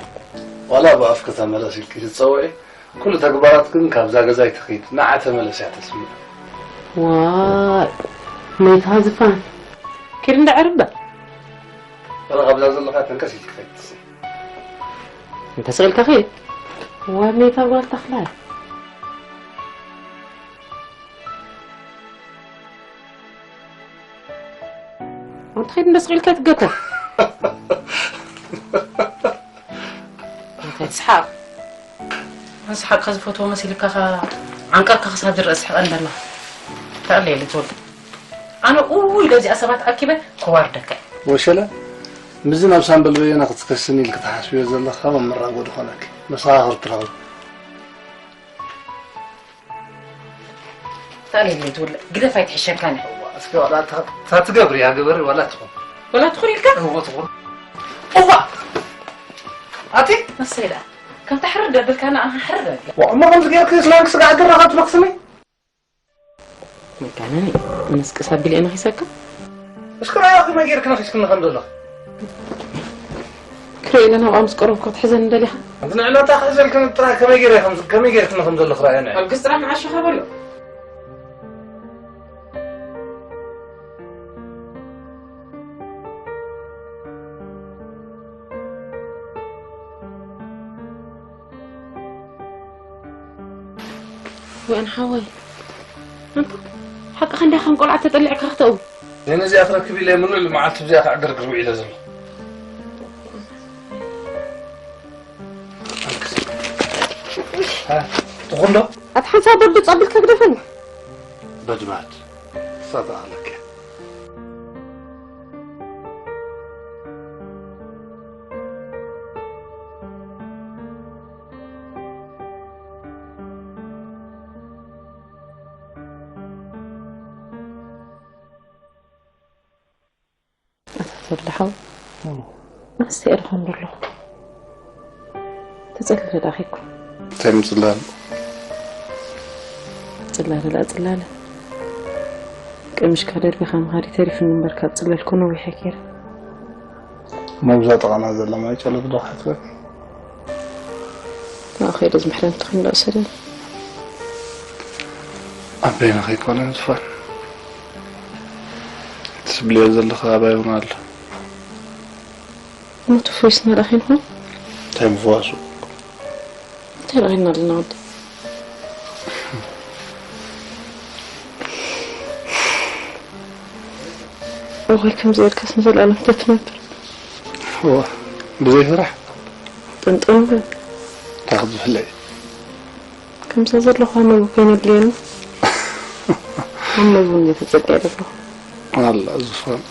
ዋላ ብኣፍኪ ተመለስ ኢልኪ ትጸውዒ፣ ኩሉ ተግባራት ግን ካብዛ ገዛ ኣይትኺድ፣ ንዓ ተመለስ እያ ተስምዕ። ዋይ፣ መይታ ዝፋን። ኪድ እንዳ ዕርበ። ዋላ ካብዛ ዘለኻ ተንከስ ኢልኪ ከይትስእ። እንተ ስቕ ኢልካ ኺድ። ዋይ፣ መይታ ጓል ተኽለ። ወንትኸይድ እንደ ስቕ ኢልካ ትገተር። እንታይ ትስሓቕ? ንስሓቕካ ዝፈትዎ መሲልካ ኸ ዓንቀርካ ክሳብ ዝረአ ስሕቐ እንደላ። ተኣለየለ ትወልድ። ኣነ ኡ ኢለ እዚኣ ሰባት ኣኪበ ክዋርደካ እየ። ወሸለ፣ ምስዚ ናብ ሳምበል በየነ ክትከስኒ ኢልኪ ትሓስብዮ ዘለኻ መመራጎዲ ኾነኪ። መሰኻኽር ትረኽቢ። ታኔ ትውለ ግደፍ ኣይትሕሸካን። እስኪ ዋላ እታ ትገብሪ እያ ግበሪ ዋላ ትኹን። ዋላ ትኹን ኢልካ? እዎ ትኹን። እዋ! ኣቲ? መሰይ ደኣ። ከም ተሕርር ደብልካ ንኣኻ ሕርር ደብለ። ዋ፣ እሞ ከምዚ ጌርኪ ስናንክ ስጋ ኣገራኻ ትነኽስኒ? መጋነኒ፣ ኣነስ ቅስ ኣቢለ እየ ነኺሰካ። እስኪ ራእያ ከመይ ጌርኪ ነኺስክኒ ከም ዘለኺ። ክርእየለ ናብኣ ምስ ቀረብኩ ክትሕዘኒ ደሊኻ? ኣንቲ ንዕናታ ክሕዘልክኒ ጥራይ ከመይ ጌረ ከም፣ ከመይ ጌርክኒ ከም ዘለኺ ራእያ ንዒ። ኣልግስ ጥራሕ ንዓሽኻ በሎ። ወን ሓወይ፣ ኣንታ ሓቅኻ እንዲኻ ከም ቆልዓ ተጠሊዕካ ክተእው። ነዚኣ ክረክብ ኢለ ምሉእ መዓልቲ ብዚኣ ክዕግርግር ውዒለ ዘለኹ። ትኹን ዶ? ኣቲ ሓንሳብ በርዱጽ ኣቢልካ ግደፈኒ። በጅማት፣ ሳታ ኣለከ። ወዲ ሓው፣ ኣስተይ ኢልካ እንዶ ኣለኹ። ተጸሊለ ደኣ ኸይኩ። እንታይ ምጽላል? ጽላለ ደኣ ጽላለ። ቀሚሽካ ደርቢኻ ምኻድ ተሪፉኒ እምበር፣ ካብ ጽለልኩ ነዊሕ እየ ከይደ። እሞ ብዛ ጥቓና ዘላ ማይ ጨለብ ዶ ክትበል? ንዓ ኸይደ ዝምሕረኒ ተኾይኑ ደኣ ውሰደኒ። ኣብ በይና ከይኮነ ዝፋን። እቲ ትብልዮ ዘለኺ ኣባይ እውን ኣሎ። እሞ ትፍወስና ደኣ ኸይንኾን? እንታይ ምፍዋሱ? እንታይ ረኺብና ኣለና ወዲ? እዋይ፣ ከምዚ ኢልካስ ንዘለኣለም ተትነብር። እዋ፣ ብዘይ ስራሕ? ጥንጥን በል። እንታይ ክትብህለይ? ከምዛ ዘለኹ ኣብ መግቢ ኮይነ ድልየኒ። ኣብ መግቢ እንደ ተጸቂዐ ዘለኹ። ኣላ፣ ዝፋን።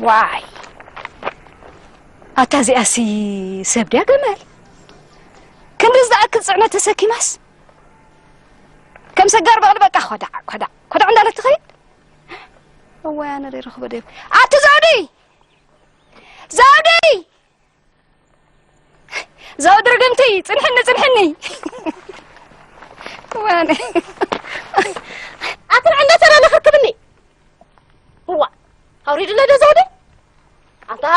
ዋይ! ኣታ እዚኣሲ ሰብ ድያ ገመል? ክንድዚ ዝኣክል ጽዕነት ተሰኪማስ? ከም ሰጋር በቕሊ በቃ ኾዳዕ፣ ኾዳዕ፣ ኾዳዕ እንዳለት ትኸይድ? እዋይ፣ ኣነ ዶ ይረኽቦ ዶ ይብ-፣ ኣቲ ዘውዲ! ዘውዲ! ዘውዲ ርግምቲ፣ ጽንሕኒ፣ ጽንሕኒ! እዋይ፣ ኣነ። ኣቲ ንዕነት ኣላ ለኽርክብኒ! እዋ፣ ኣውሪድለ ዶ ዘውዲ? ኣንታ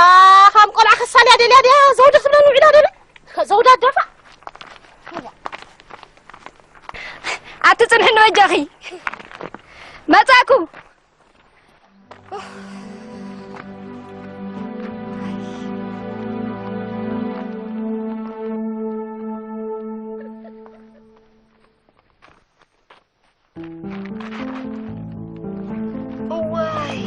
ከም ቆልዓ ክሳልያ ደልያ ድያ ዘውዲ ክትብለኒ ውዒላ ደለ? ዘውዲ ኣዳፋ። ኣቲ ጽንሕኒ በጃኺ። መጻእኩ። እዋይ።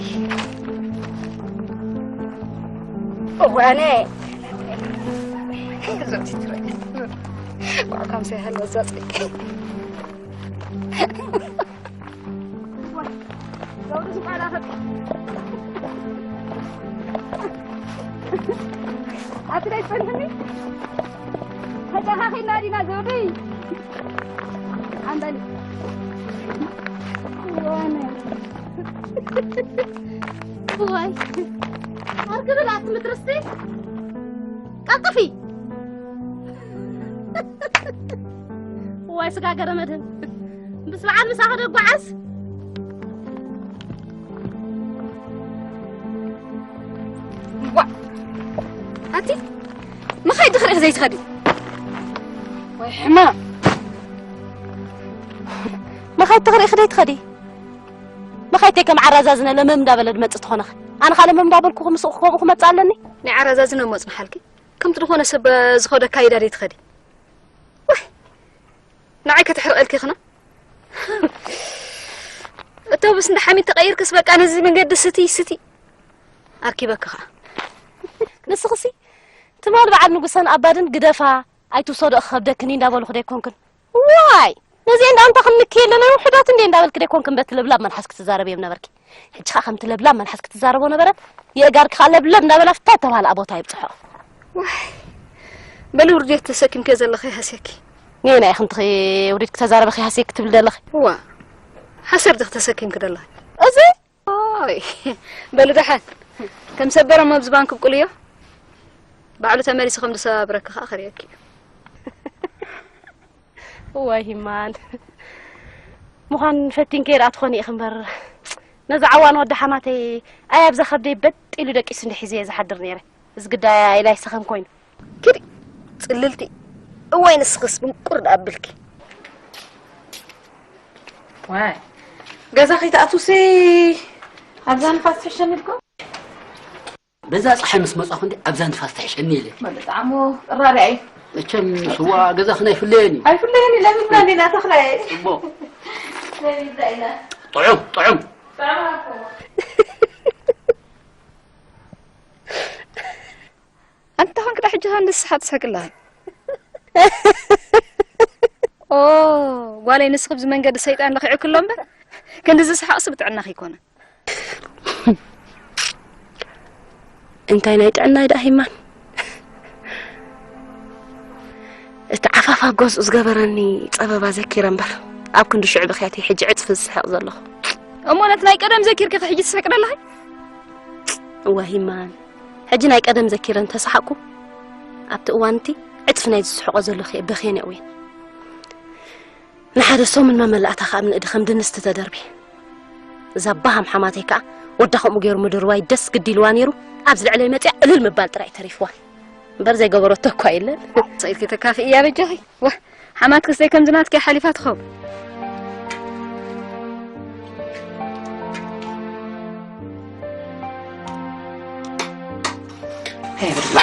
እዋነ። እዛ ትትረይ። ቋቋም ሳይሃለ እዛ ጽቂ። ኣቲ ደይ ጸንሕኒ። ተጨኻኺና ዲና ዘውዲ። ኣንበሊ። ዋነ። ዋይ። ኣርግብል ኣቲ ምድርስቲ። ቀልጥፊ። ዋይ ስጋ ገረመድህን። ምስ በዓል ምሳኺ ደጓዓዝ። ዋ! ኣቲ መኻይድ ድኽሪ ዘይትኸዲ? ወይ ሕማም! መኻይድ ትኽሪ ክደይ ትኸዲ? መኻይድ ከም ዓራዛዝነ ለመም እንዳበለ ድመጽእ ትኾነኸ? ኣነ ኻለመም እንዳበልኩ ምስኡ ከምኡ ክመጽእ ኣለኒ? ናይ ዓራዛዝነ መጽንሓልኪ? ከምቲ ዝኾነ ሰብ ዝኸዶ ኣካይዳ ደይ ትኸዲ? ወይ! ንዓይ ከተሕርቐልኪ ኽና? እተውብስ እንዳ ሓሚድ ተቐይርክስ በቃ ነዚ መንገዲ ስቲ፣ ስቲ። ኣርኪበኪ ኸዓ። ንስኽሲ ትማል በዓል ንጉሰን ኣባድን ግደፋ፣ ኣይትውሰዶ እኸብደክኒ እንዳበሉኹ ደይኮንክን? ዋይ! ነዚኤን ደኣ እንተ ክንልኪ የለና ውሑዳት እንዴ እንዳበልኪ ደይኮንክን በቲ ለብላብ መልሓስ ክትዛረብየን ነበርኪ። ሕጂ ኸዓ ከምቲ ለብላብ መልሓስ ክትዛረቦ ነበረት፣ የእጋርኪ ኸዓ ለብለብ እንዳበላ ፍታ እተባህልኣ ቦታ የብጽሖ። ዋይ! በሊ ውርደት ተሰኪምኪ ዘለኺ ሃስየኪ። ነየናይ ኢኺ እንትኺ ውርደት ክተዛረቢ ሃስየኪ ትብሊ ዘለኺ? እዋ፣ ሓሰር ዲኺ ተሰኪምኪ ዘለኺ? እዚ? ኦይ፣ በሊ ደሓን። ከም ሰበረሞ ኣብዚ ባንክ ብቁልዮ። ባዕሉ ተመሊሱ ከም ዝሰባብረኪ ኸዓ ከርእየኪ እዩ። እዋይ ሂማን። ምዃን ፈቲንከ ደኣ ትኾኒ ኢኺ እምበር። ነዚ ዓዋን ወዲ ሓማተይ ኣይ ኣብዛ ከብደይ በጥ ኢሉ ደቂሱ እንደ ሒዘ እየ ዝሓድር ነይረ። እዚ ግዳይ ኣይ ላይ ሰኸም ኮይኑ። ኪዲ ጽልልቲ። እዋይ ንስኽስ ምቁር ደኣ ኣብልኪ። ዋይ። ገዛ ከይትኣትውሲ ኣብዛ ንፋስ ትሕሸኒ ኢልኩም? በዛ ጸሓይ ምስ መጻኹ እንዲ ኣብዛ ንፋስ ትሕሸኒ ኢለ። ብጣዕሚ ቅራርያ እዩ። መቸም ስዋ ገዛኽን ኣይፍለየን እዩ። ኣይፍለየን እዩ፣ ለሚድና እንዲና ተኽላይ። ጽቡቕ። ለሚድና ኢና። ጥዑም፣ ጥዑም። ጥዑም ኣኮ። ኣንታ ኾንክ ዳ ሕጂ ኸ ንስሓ ትስሕቂ ኣለኺ? ኦ፣ ጓለይ ንስኺ ብዚ መንገዲ ሰይጣን ለኺዑኪ ኣሎ እምበር፣ ክንድዚ ሰሓቕሲ ብጥዕናኺ ኣይኮነን። እንታይ ናይ ጥዕናይ ደኣ ሂማን? እቲ ዓፋፋ ገዝኡ ዝገበረኒ ጸበባ ዘኪረ እምበር፣ ኣብ ክንዲ ሽዑ ብኽያተይ ሕጂ ዕጽፊ ዝስሕቕ ዘለኹ። እሞ ነቲ ናይ ቀደም ዘኪርኪ ከ ሕጂ ትስሕቂ ደለኺ? እዋ ሂማን፣ ሕጂ ናይ ቀደም ዘኪረ እንተሰሓቕኩ፣ ኣብቲ እዋን እቲ ዕጽፊ ናይ ዝስሕቆ ዘለኹ እየ በኽየ ነእውየን። ንሓደ ሰሙን መመላእታ ከኣ ኣብ ንእዲ ከም ድንስቲ ተደርቢ። እዛ ባሃም ሓማተይ ከኣ ወዳ ከምኡ ገይሩ ምድርዋይ ደስ ግዲ ኢልዋ ነይሩ፣ ኣብዚ ልዕለይ መጽያ እልል ምባል ጥራይ ተሪፍዋ። እምበር ዘይገበረቶ እኳ የለን። ሰይቲ ተካፍእያ በጃኺ። ዋ፣ ሓማት ክስተይ ከምዚ ናትኪ ሓሊፋ ትኸውን። ሄይ፣ ብላ።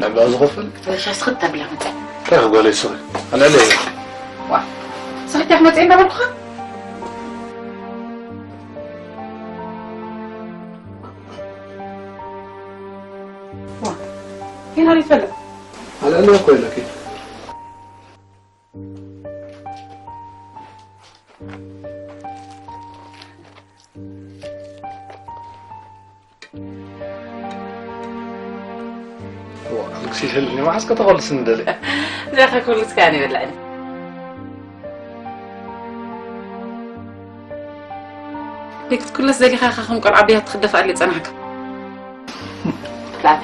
ናብላ ዝኸፍል? ወሻ ስኽት ተብላ መጸ። እንታይ ጓለይ ስኺ? ኣነ ኣለ። ዋ፣ ስኽት ያክ መጸ እንዳበልኩኻ? ዋ፣ ሄና ሪፈለ። ኣለ፣ ኣለ እኮ ኢለኪ። ዋ፣ ልግሲ ይፈልኒ፣ መዓስ ከተቐልስኒ ደሊ? እዚኣ ከክብልስ ከኣ ይበልዕኒ። ንክትኩለስ ደሊኻ ኢኻ ከም ቆልዓ ብያ ትኽደፍ ኣለ ጸናሕካ። ላፊ።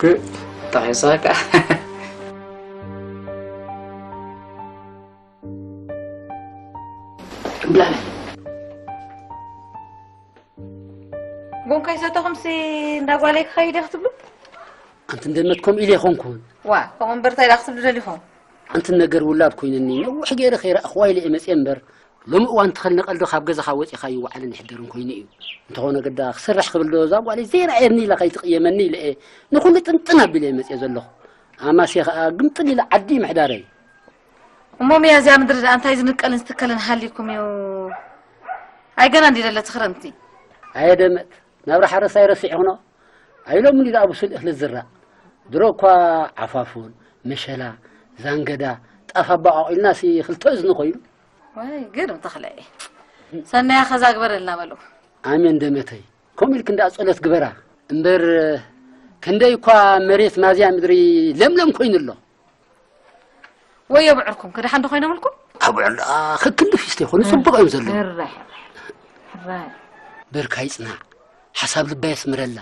ክ-፣ ጠቒሳካ። ብላለ። ጎንካ ይሰተኹምሲ እንዳ ጓለይ ክኸይድ እየ ክትብሉ? ኣንቲ እንደመት ከምኡ ኢለ ኣይኮንኩን። ዋ፣ ከምኡ እምበር እንታይ ደኣ ክትብሉ ደሊኹም? ኣንቲ ነገር ውላድ ኮይነኒ ነዊሕ ገይረ ከይረኣኽዋ ኢለ እየ መፅየ እምበር፣ ሎሚ እዋን ትኸል ንቐልዶ ካብ ገዛኻ ወፂኻ ይወዓልን ይሕደርን ኮይኑ እዩ። እንተኾነ ግዳ ክሰርሕ ክብል ዶ እዛ ጓለይ ዘይረኣየኒ ኢላ ከይትቕየመኒ ኢለ እየ ንኹሉ ጥንጥን ኣቢለ እየ መፅየ ዘለኹ። ኣማሴ ኸኣ ግምጥል ኢለ ዓዲ ምሕዳረይ። እሞ ሚያዝያ ምድሪ ደኣ እንታይ ዝንቀልን ዝትከልን ሃልይኩም እዩ? ኣይ ገና እንዲ ደለ እቲ ክረምቲ። ኣየ ደመት፣ ናብራ ሓረስታይ ረሲዕኽኖ? ኣይሎምን እዩ ደኣ ብሱል እኽሊ ዝዝራእ። ድሮ እኳ ዓፋፉን፣ መሸላ፣ ዛንገዳ፣ ጣፍ ኣባቋቂልናሲ ክልተ እዝኒ ኮይኑ። ወይ ግርም ተኽለ። ሰናያ ኸዛ ግበረልና በሉ። ኣሜን ደመተይ። ከምኡ ኢልክ እንዳ ጸሎት ግበራ። እምበር ክንደይ እኳ መሬት ማዝያ ምድሪ ለምለም ኮይኑ ኣሎ። ወይ የብዕርኩም፣ ክደሓን ዶ ኮይኖምልኩም? ኣብዑር ደኣ ከክንዲ ፊስቶ ይኾኑ፣ ጽቡቕ እዮም ዘለዉ። ሕራይ፣ ሕራይ፣ ሕራይ። በርካ ይጽናዕ፣ ሓሳብ ልባ የስምረላ።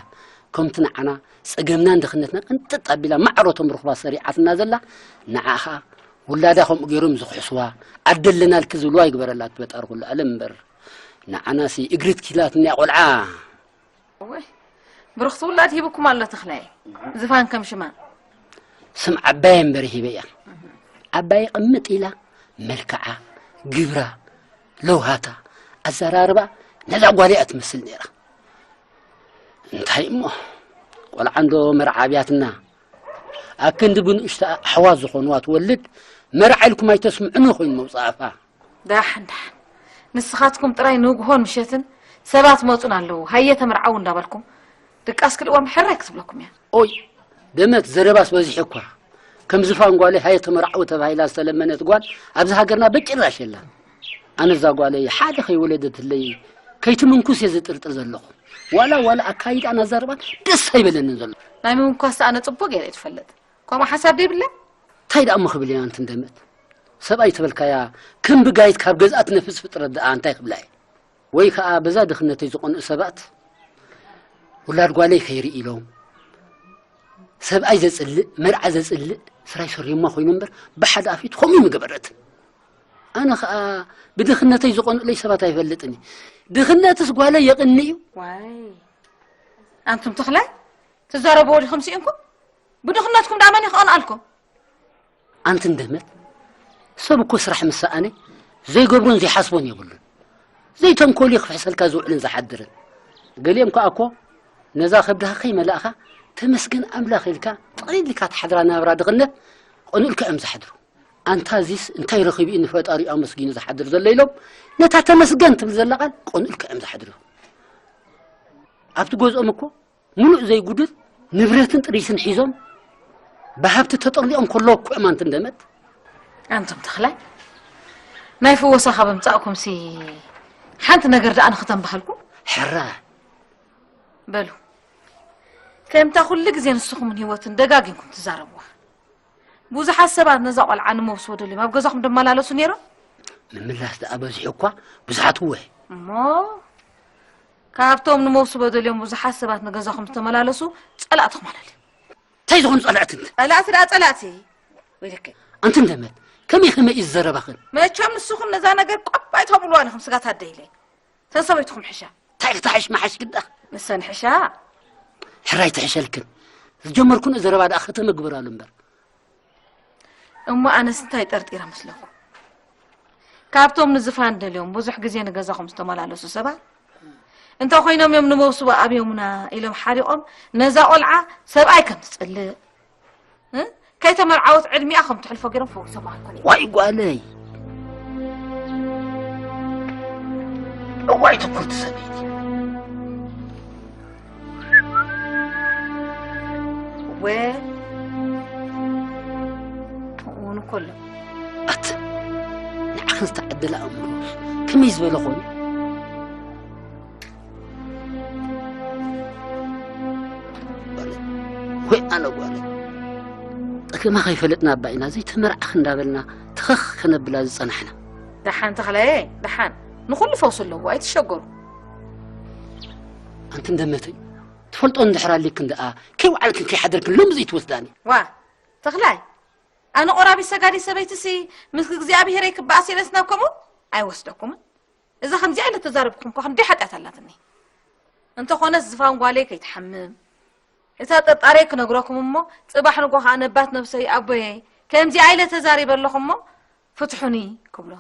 ከምቲ ንዓና ጸገምናን ድኽነትና ቅንጥጥ ኣቢላ ማዕረቶም ርኽባ ሰሪዓትና ዘላ፣ ንዓ ኸኣ ውላዳ ከምኡ ገይሮም ዝኽሕስዋ፣ ኣደለናልኪ ዝብልዋ ይግበረላ እቲ በጣሪ ኩሉ ዓለም እምበር። ንዓናሲ እግሪ ትኪላትና እያ ቆልዓ። እወ፣ ብርኽቲ ውላድ ሂብኩም ኣሎ ተኽላይ። ዝፋን ከም ሽማ። ስም ዓባይ እምበር ሂበያ። ዓባይ ቅምጥ ኢላ፣ መልክዓ፣ ግብራ፣ ለውሃታ፣ ኣዘራርባ ነዛ ጓል እያ ትመስል ነይራ። እንታይ እሞ፣ ቆልዓ እንዶ መርዓ ኣብያትና፣ ኣብ ክንዲ ብንእሽቶ ኣሕዋት ዝኾንዋ ትወልድ፣ መርዓ ኢልኩም ኣይተስምዑኒ ኮይኑ መውጻእፋ። ዳሕን ዳሕን ንስኻትኩም ጥራይ ንግሆን ምሸትን ሰባት መጹን ኣለዉ፣ ሃየ ተመርዓዉ እንዳበልኩም ድቃስ ክልእዋ ምሕራይ ክትብለኩም እያ። ኦይ፣ ደመት ዘረባስ በዚሑ እኳ። ከም ዝፋን ጓለይ ሃየ ተመርዓዉ ተባሂላ ዝተለመነት ጓል ኣብዚ ሃገርና በጭራሽ የላን። ኣነ እዛ ጓለይ ሓደ ከይወለደትለይ ከይትምንኩስ እየ ዝጥርጥር ዘለኹ። ዋላ ዋላ ኣካይዳን ኣዛርባን ደስ ኣይበለንን ዘሎ። ናይ ምምኳስ ኣነ ጽቡቕ ገይረ እየ ትፈልጥ። ከምኡ ሓሳብ ደይብላ? እንታይ ደኣ እሞ ክብል እየ ኣንቲ እንደመት? ሰብኣይ ተበልካያ ከም ብጋይት ካብ ገዝኣ ትነፍስ ፍጥረት ደኣ እንታይ ክብላ እየ? ወይ ከኣ በዛ ድኽነተይ ዝቐንኡ ሰባት ውላድ ጓለይ ከይርኢ ኢሎም ሰብኣይ ዘጽልእ፣ መርዓ ዘጽልእ ስራሕ ይሰርዩማ ኮይኖም እምበር ብሓደ ኣፊት ከምኡ ምገበረትን። ኣነ ከኣ ብድኽነተይ ዝቐንኡለይ ሰባት ኣይፈልጥን እየ። ድኽነትስ ጓለይ የቕንእ እዩ። ዋይ፣ ኣንቱም ተኽላይ ትዛረብዎ ዲኹም ስኢንኩም? ብድኽነትኩም ደኣ መን እዩ ክቐንኣልኩም? ኣንቲ እንደመት፣ ሰብ እኮ ስራሕ ምስ ሰኣነ ዘይገብሮን ዘይሓስቦን የብሉን። ዘይተንኮል እዩ ክፍሕሰልካ ዝውዕልን ዝሓድርን። ገሊኦም ከኣ እኮ ነዛ ከብድኻ ከይመላእኻ ተመስገን ኣምላኽ ኢልካ ጥቕሊል ኢልካ ትሓድራ ናብራ ድኽነት ቀንኡልካ እዮም ዝሓድሩ። ኣንታ እዚስ እንታይ ረኺቡ እዩ ንፈጣሪኡ ኣመስጊኑ ዝሓድር ዘሎ ኢሎም ነታ ተመስገን ትብል ዘላ ቃል ቀንኡልካ እዮም ዝሓድሩ። ኣብቲ ገዝኦም እኮ ምሉእ ዘይጉድል ንብረትን ጥሪትን ሒዞም ብሃብቲ ተጠርሊቖም ከለዉ እኮ እዮም ኣንቲ እንደመት። ኣንቱም ተኽላይ ናይ ፍወሳ ካብ ኣምጻእኩምሲ ሓንቲ ነገር ደኣ ንኽተንብሃልኩም። ሕራ በሉ ከምታ ኩሉ ግዜ ንስኹምን ህይወትን ደጋጊምኩም ትዛረብዋ። ብዙሓት ሰባት ነዛ ቆልዓ ንመውስቦ ደልዮም ኣብ ገዛኹም ደመላለሱ ነይሮም። ምምላስ ደኣ በዚሑ እኳ ብዙሓት እወ። እሞ ካብቶም ንመውስቦ ደልዮም ብዙሓት ሰባት ንገዛኹም ዝተመላለሱ ጸላእትኹም ኣለልዩ። እንታይ ዝኾኑ ጸላእቲ እንት? ጸላእቲ ደኣ ጸላእቲ ወይለከ። ኣንቲ እንደመት ከመይ ከመይ እዩ ዝዘረባኽን? መቸም ንስኹም ነዛ ነገር ቆብ ኣይትኸብልዋን ኢኹም ስጋት ኣደይለ። ተን ሰበይትኹም ሕሻ። እንታይ ክትሓሽ መሓሽ ግዳ? ንሰን ሕሻ። ሕራይ ትሕሸልክን። ዝጀመርኩን ዘረባ ደኣ ከተመግበራሉ እምበር። እሞ ኣነስ እንታይ ጠርጢረ መስለኩም? ካብቶም ንዝፋን ደልዮም ብዙሕ ግዜ ንገዛኹም ዝተመላለሱ ሰባት እንተ ኮይኖም እዮም ንመውስቦ ኣብዮምና ኢሎም ሓሪቖም ነዛ ቆልዓ ሰብኣይ ከም ትጽልእ እ? ከይተመርዓወት ዕድሚኣ ከም ትሕልፎ ገይሮም ፈዊሶማ ኣይኮነ። ዋይ ጓለይ እዋይ ትኩርቲ ሰበይቲ ወ እውን እኮ ኣሎ ኣት ንዓኽን ዝተዓደለ ኣእምሮ ከመይ ዝበለ ኾኑ ወይ ኣነ ጓለ ጠገማ ከይፈለጥና ኣባ ኢና ዘይተመርዓኽ እንዳበልና ትኸኽ ከነብላ ዝጸናሕና። ደሓን ተኽለየ ደሓን ንኹሉ ፈውሲ ኣለዎ ኣይትሸገሩ። ኣንቲ እንደመተይ ትፈልጦ እንድሕር ኣሊክን ደኣ ከይወዓልክን ከይሓደርክን ሎሚ ዘይትወስዳኒ። ዋ ተኽላይ ኣነ ቆራቢ ሰጋዲ ሰበይትሲ ምስ እግዚኣብሄረይ ክበኣስ ኢለስ ናብ ከምኡ ኣይወስደኩምን። እዛ ከምዚኣ ኢለ ተዛረብኩም እኳ ክንደይ ሓጢኣት ኣላትኒ። እንተኾነስ ዝፋን ጓለይ ከይትሓምም እታ ጠርጣረይ ክነግረኩም እሞ ጽባሕ ንጎ ኸኣ ነባት ነብሰይ ኣቦየይ ከምዚኣ ኢለ ተዛሪበ ኣለኹ እሞ ፍትሑኒ ክብሎ።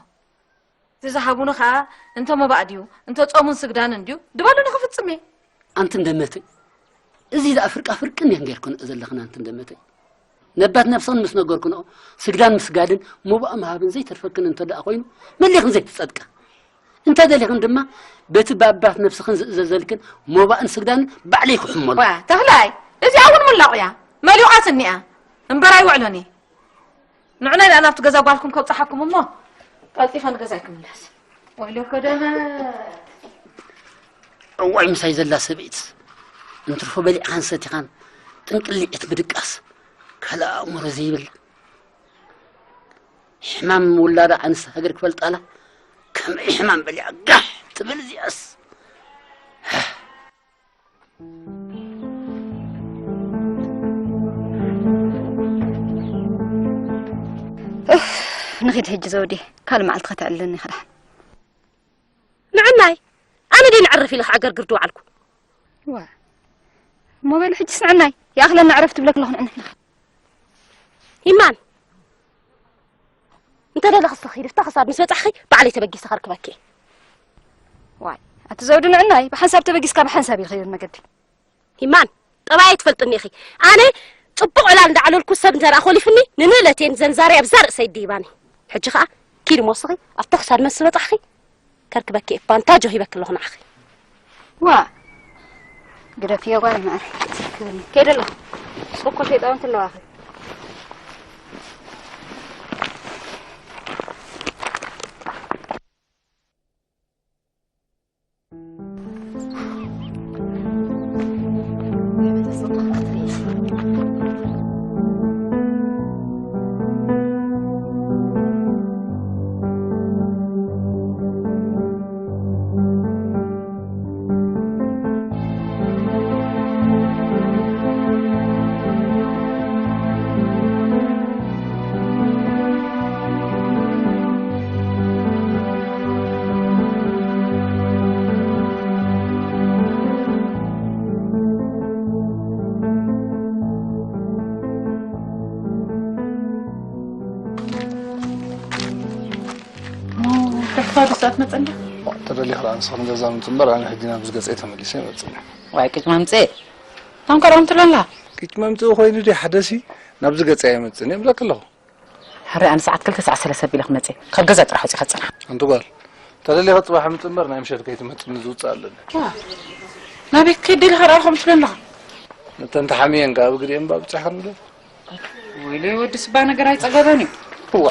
እቲ ዝሃቡኒ ኸኣ እንተ መባእ ድዩ እንተ ጾሙን ስግዳንን ድዩ ድበሉኒ ክፍጽም እየ። ኣንቲ እንደመተይ እዚ ደኣ ፍርቃ ፍርቅን እየን ጌርክንኦ ዘለኽን ኣንቲ እንደመተይ። ነባት ነብስኽን ምስ ነገርክንኦ ስግዳን ምስጋድን መባእ ምሃብን ዘይተርፈክን እንተ ደኣ ኮይኑ መሊኽን ዘይትጸድቃ። እንተ ደሊኽን ድማ በቲ ብኣባት ነብስኽን ዝእዘዘልክን መባእን ስግዳንን ባዕለይ ክሕመሉ። ዋ ተኽላይ እዚኣ እውን ሙላቑ እያ መሊቋትኒ እያ እምበር ኣይውዕሎን እየ። ንዑናይ ደኣ ናብቲ ገዛ ጓልኩም ከብጽሓኩም እሞ ቀልጢፈ ንገዛይ ክምለስ። ወይለኮ ደመት እዋይ ምሳይ ዘላ ሰበይትስ እንትርፎ በሊዕኻን ሰቲኻን ጥንቅሊዕት ምድቃስ ካልእ ኣእምሮ ዘይብላ ሕማም ውላዳ ኣንስ ሃገር ክፈልጣላ ከመይ ሕማም በሊዓ ጋሕ ትብል እዚኣስ። ንኺድ ሕጂ ዘውዲ ካልእ መዓልቲ ከተዕልለኒ ይኽእል። ንዕናይ ኣነ ድየ ንዕርፍ ኢለ ክዕገርግር ድወዓልኩ። ዋ እሞ በሊ ሕጂስ ንዕናይ ይኣኽለና ዕረፍ ትብለኪ ኣለኹ ንዕናይ ንኺድ። ይማን እንተ ደለኺ እስኺ ኺዲ፣ እታ ክሳድ ምስ በጻሕኺ ባዕለይ ተበጊሰ ከርክበኪ እየ። ዋይ ኣቲ ዘውዲ ንዕናይ ብሓንሳብ ተበጊስካ ብሓንሳብ እዩ ዝኸይድ መገዲ። ይማን ጠባየይ ትፈልጥኒ ኢኺ። ኣነ ጽቡቕ ዕላል እንዳዕለልኩ ሰብ እንተ ደኣ ኮሊፉኒ ንንእለቴን ዘንዛሪ ኣብዛ ርእሰይ ድይባኒ። ሕጂ ኸኣ ኪዲ እሞ እስኺ ኣብታ ክሳድ ምስ በጻሕኺ ከርክበኪ እየ ባንታጆ ሂበኪ ኣለኹ ንዓኺ። ዋእ ግደፍዮ ጓለይ መዓረይ። ከይደ ኣለኹ። ሱቕ እኮ ሸይጣውንቲ ኣለዋኺ። ከፋ ድሳት መጸና ተደሊኻ ደኣ ንስኻ ንገዛ ምጽእ እምበር ኣነ ሕጂ ናብዚ ገጸይ ተመሊሰ ኣይመጽእን እየ። ዋይ ቅጭ መምጽእ ታንከራም ትለላ ቅጭ መምጽእ ኮይኑ ድዩ ሓደሲ ናብዚ ገጸይ ኣይመጽእን እየ እብለኪ ኣለኹ። ሕራይ ኣነ ሰዓት ክልተ ሰዓት ሰለስተ ኣቢለ ክመጽእ ካብ ገዛ ጥራሕ ወጺኻ ጽናሕ። ኣንቲ ጓል ተደሊኻ ጽባሕ ምጽእ እምበር ናይ ምሸት ከይትመጽእኒ ዝውጽእ ኣለኒ። ናበይ ክትከይድ ደሊኻ ደኣ ከምኡ ትብለኒ ኣለኻ? ነተን ተሓምየን ከኣ ብግዲኤን እባ ብጻሕኽን ዶ? ወይለይ ወዲ ስባ ነገር ኣይጸገበን እዩ። እዋ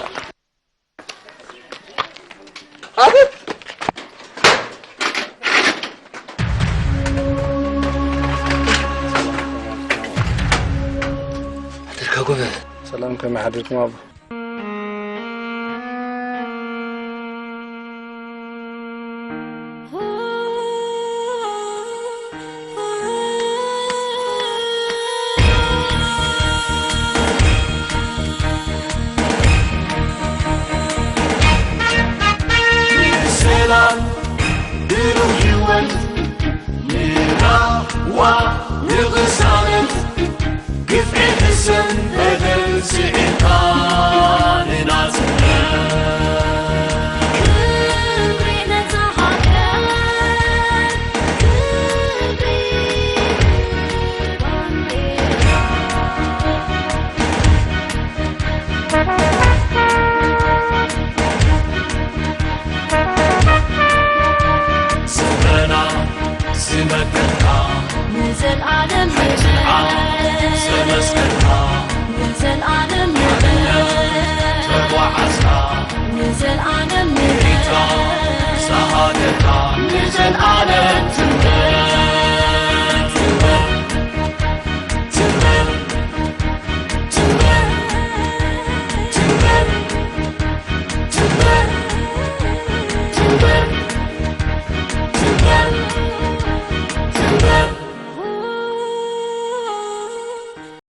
ኣቤት! ከመይ ሓዲርኩም ኣቦ? ሰላም ብሩህ ህይወት ንራዋ ንቕሳነት ግፍዒ ንሰን በደል ስዒርካ ንናጽነት። ክብሪ ነዛ ሃገር፣ ክብሪ ባንዴራ። ዘመና ዝመከትካ ንዘልኣለም ንዘልኣለም ዘመስከርካ ንዘልኣለም ተጓዓዝካ ንዘልኣለም ሪታ ዝሃገርካ ንዘልኣለም